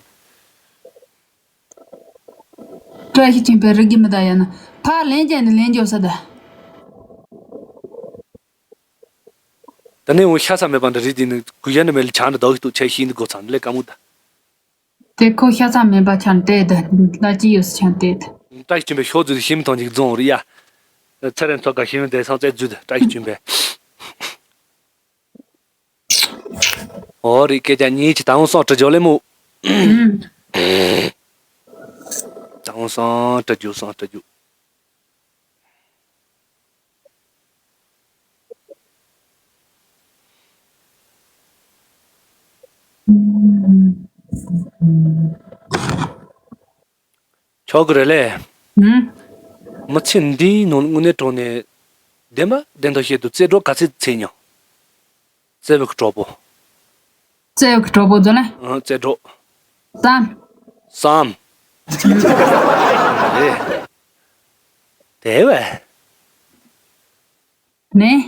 བཀྲ་ཤིས་ཆེན་པོས་རིག་གི་མི་ད་ཡ་ན་ཕ་ལན་ཅན་ནི་ལན་འཇོ་ས་ད། ད་ནི་འུ་ཤ་ས་མེད་པ་འདྲ་རིག་དེ་ནི་གུ་ཡ་ནི་མེད་ལ་ཆང་འདྲ་དོག་ཏུ་ཆེ་ཤིན་ཏུ་གོ་ཚང་ལས་ཀ་མུ་ད། དེ་ཁོ་ཤ་ཚ་མེད་པ་ཆང་སྟེར་དེ་ལ་ཅི་ཡོད་ཆང་སྟེར་དེ། བཀྲ་ཤིས་ཆེན་པོས་ཤོག་ཛུ་ཤིམ་ཐང་ཅིག་རྫོང་རི་ཡ། ཚེ་རིང་ཚོ་ག་ཤིམ་དེ་སང་ཙེ་ཛུ་དེ་བཀྲ་ཤིས་ཆེན་པོས། ཨོ་རི་སྐད་ཆ་ཉིད་ཀྱི་ད་འུ་སོང་དྲི་ཇོ་ལེ་མུ། ཨུམ། ད་འུ་སོང་དྲི་ཇོ་སོང་དྲི་ཇོ། ཆོག་གི་རེད་ལེ། ཨུམ། མི་ཚེ་འདིའི་ནང་དངོས་གནས་དྲང་གནས་བདེན་པ་བདེན་མཐའ་བཤད་དུ་རྩེ་གྲོགས་ག་ཚད་ཚེ་མྱོང་། རྩེ་བའི་གྲོགས་པོ། རྩེ་བའི་གྲོགས་པོ་ཟེར་ན། ཨང་རྩེ་གྲོགས། ཙམ། ཙམ། རེད། དེ་བས། ནས།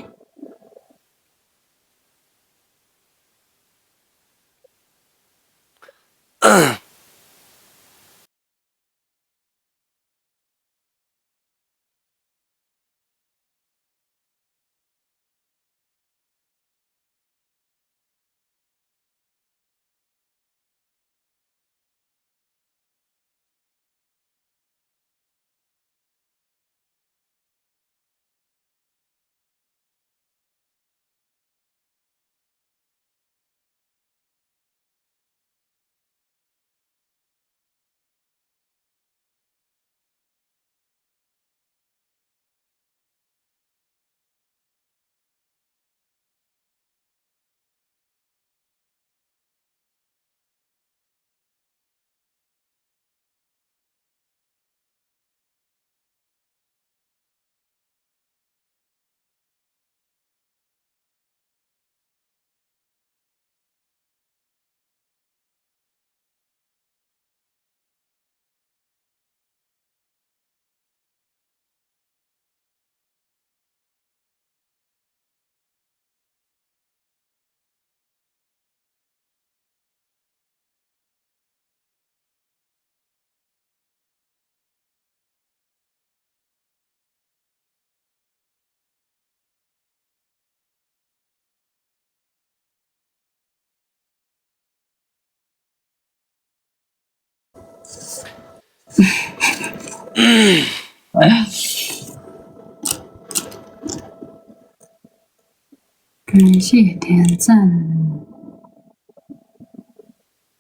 གང་ཞིག་དེ་ཙམ།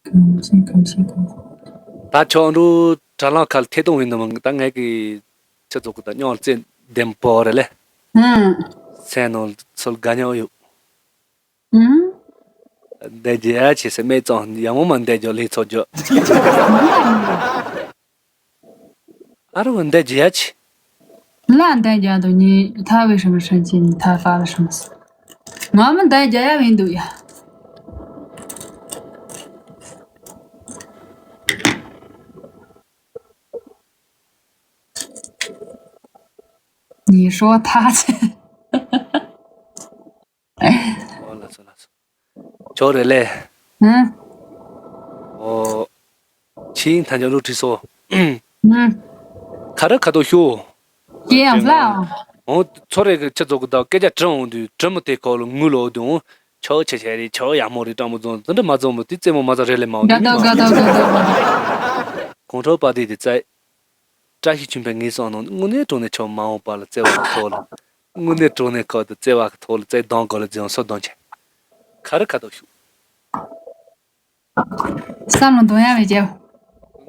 གང་ཞིག་གང་ཞིག་གང་ཞིག་ད་ཆོག་འགྲོ་དྲ་ལམ་ཁ་ལ་ཐད་གཏོང་ཡིན་ནམ། ད་ངས་ཀྱི་ཆུ་ཚོད་ཀྱི་ད་སྙིང་རྩེ་ལྡན་པོ་རེད་ལེ། ཨང་། སེམས་ནང་ཚུལ་དགའ་ཉོག་ཡོད། ཨང་། འདས་རྒྱུ་ཡ་ཆེ་སེ་མེད་ཙང་ཡ་མོ་མ་འདས་རྒྱུ་ལས་ཚོགས་རྒྱུ། ཨ་རོ་འདས་རྒྱུ་ཡ་ཆེ། ལ་འདས་རྒྱུ་དུ་ཉི་ཐ་བའི་ཧྲི་མི་ཧྲི་ཅི་ཉི་ཐ་ཧྥ་ལ་ཧྲི་མི་སི། ང་མི་འདས་རྒྱུ་ཡ་བིན་འདུག་ཡ། 你说他 ཨོ་ལགས་སོ་ལགས་སོ། ཆོག་རེད་ལེ། ཨང་། ཨོ། ཕྱིའི་མཐའ་འཇོག་ལུགས་བྲིས་སོ། ཨང་། ཁ་ར་ཁ་དོག་ཤོ། ཀྱེ་ཡང་ལ། ཨོ། ཚོ་རེ་གི་ཆུ་ཚོད་གི་ད་སྐད་ཆ་དྲི་འོང་དུས་དྲི་མི་དེ་ཁོ་ལ་ངུ་ལོ་དུས་འོང་། ཆོག་ཆེ་ཆེ་རེད། ཆོག་ཡག་མོ་རེད། སྤྲང་མོ་རྫོང་དེ་འདྲ་མ་རྫོང་མོ་དེ་རྩེད་མོ་མ་རྫོང་རེད་ལེ་མ་འོང་དུས་ནི་མ། གོང་ཁྲོ་པ་དེ་དེ་བཙལ། བཀྲ་ཤིས་ཆོས་འཕེལ་ངེས་སོང་ནོ་དངོས་གནས་དྲང་གནས་ཆོག་མ་འོངས་པ་ལ་བརྩེ་བ་གི་ཐོག་ལ། དངོས་གནས་དྲང་གནས་ཁོ་དང་བརྩེ་བ་གི་ཐོག་ལ་བརྩེ་གདོང་གོ་ལ་རྫོང་སོ་གདོང་ཆེ། ཁ་རི་ཁ་ཐོག་ཤུགས། བསམ་བློ་འདོན་ཡ་མེད་ཀྱང་།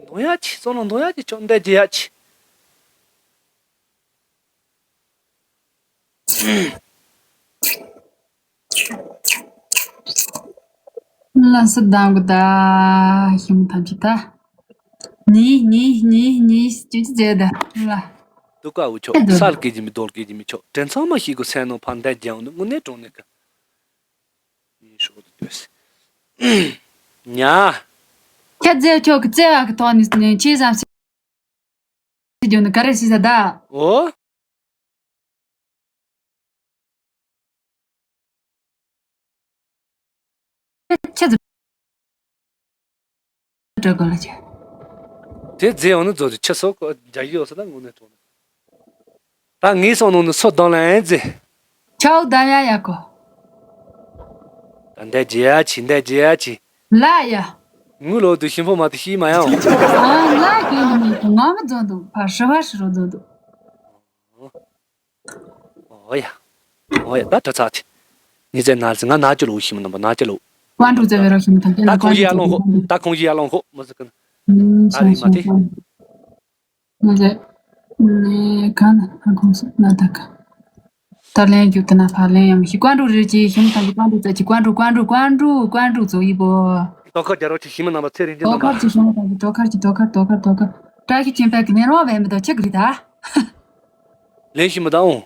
འདོན་ཡ་ཆི་བསམ་བློ་འདོན་ཡ་ཆི་ཆོག་འདས་རྒྱུ་ཡ་ཆི། ལ་སི་དང་གུ་ད་ཞིམ་ཐམས་ཅད་ད། ནི་ནི་ནི་ནི་ཅི་ཅི་ཟེར་ད་ལ། དུ་ཀ་འུ་ཆོག་ས་ལ་སྐད་ཀྱི་མི་རྡོ་ལ་སྐད་ཀྱི་མི་ཆོག་དྲན་ཚང་མ་ཤེས་དགོས་སེམས་ནང་ཕར་འདས་རྒྱུ་འོང་དུ་དངོས་གནས་དྲང་གནས་ཀི། ཡིན་ཤོག་ཏུ་ལྟོས། ཉ། ཁྱེད་རྫས་ཆོག་གི་བརྩེ་བ་གི་ཐོག་ནས་ནས་ཆེ་ཙམ་ཞིག་རྒྱུ་ནི་ག་རེ་ཞིག་ཟ་ད། འོ། ཁྱེད་ཚོ་འགྲོ་དགོས་ལ་ཆེ། དེ་རྫས་འོང་ནི་རྫོགས་ཀྱི་ཆུ་སོགས་རྒྱ་ཡིག་ཡོད་ས་ད་དངོས་གནས་དྲང་གནས། ད་ངའི་སོང་ནང་ནས་སོ་གདོང་ལ་ཨེ་ཛི། ཆའོ་ད་ཡ་ཡ་ཁོ། ད་འདས་རྒྱ་ཡ་ཆི་འདས་རྒྱ་ཡ་ཆི། ལ་ཡ། ངུ་ལོ་དུ་ཤིང་ཕོ་མ་དུ་ཤི་མ་ཡང་། ཨ་ལ་ཡ་ཀྱི་ནི་ང་མི་རྫོང་འདུག་ཕ་ཧྲི་བ་ཧྲི་རོ་རྫོང་འདུག་ཨོ་ཡ། ཨོ་ཡ་ད་ད་ཚ་ཆི། ཉི་ཚེ་ན་ཟི་ང་ན་ཅི་ལོ་ཤི་མི་ནམ་པ་ན་ཅི་ལོ། ཀོན་ཀྲུ་ཙེ་བེ་རོ་ཤི་མི་ཐང་ད་ཁོང་ཡ་ལོང་ཧོ། ད་ཁོང་ཡ་ལོང་ཧོ་མ་ཟི་ཀི་ན། ཨ་རི་མ་ཏེ། ང་ཚོས་ནས་གང་ན་ཁོང་སུ་ན་ད་ག་ད་ལན་རྒྱུ་དེ་ན་ཕ་ལན་ཡང་མི་ཤེས། ཀོན་ཀྲུ་རེད་ཀྱི་ཤིང་ཐང་གི་ཀོན་ཀྲུ་ཙ་ཅི་ཀོན་ཀྲུ་ཀོན་ཀྲུ་ཀོན་ཀྲུ་ཀོན་ཀྲུ་ཙོ་ཡི་པོ། ཏོ་ཁ་རྒྱ་རོ་ཆི་ཤི་མི་ནམ་པ་ཚེ་རིང་ཅན་ཏོ་ནམ་ཁར་པ། ཅི་ཤོང་ཐང་གི་ཏོ་ཁར་ཅི་ཏོ་ཁར་ཏོ་ཁར་ཏོ་ཁར་བཀྲ་ཤིས་ཆོས་འཕེལ་གི་ནས་རོ་བས་མི་དོ་ཆི་གི་རི་ད། ལན་ཤི་མི་ད་འོང་།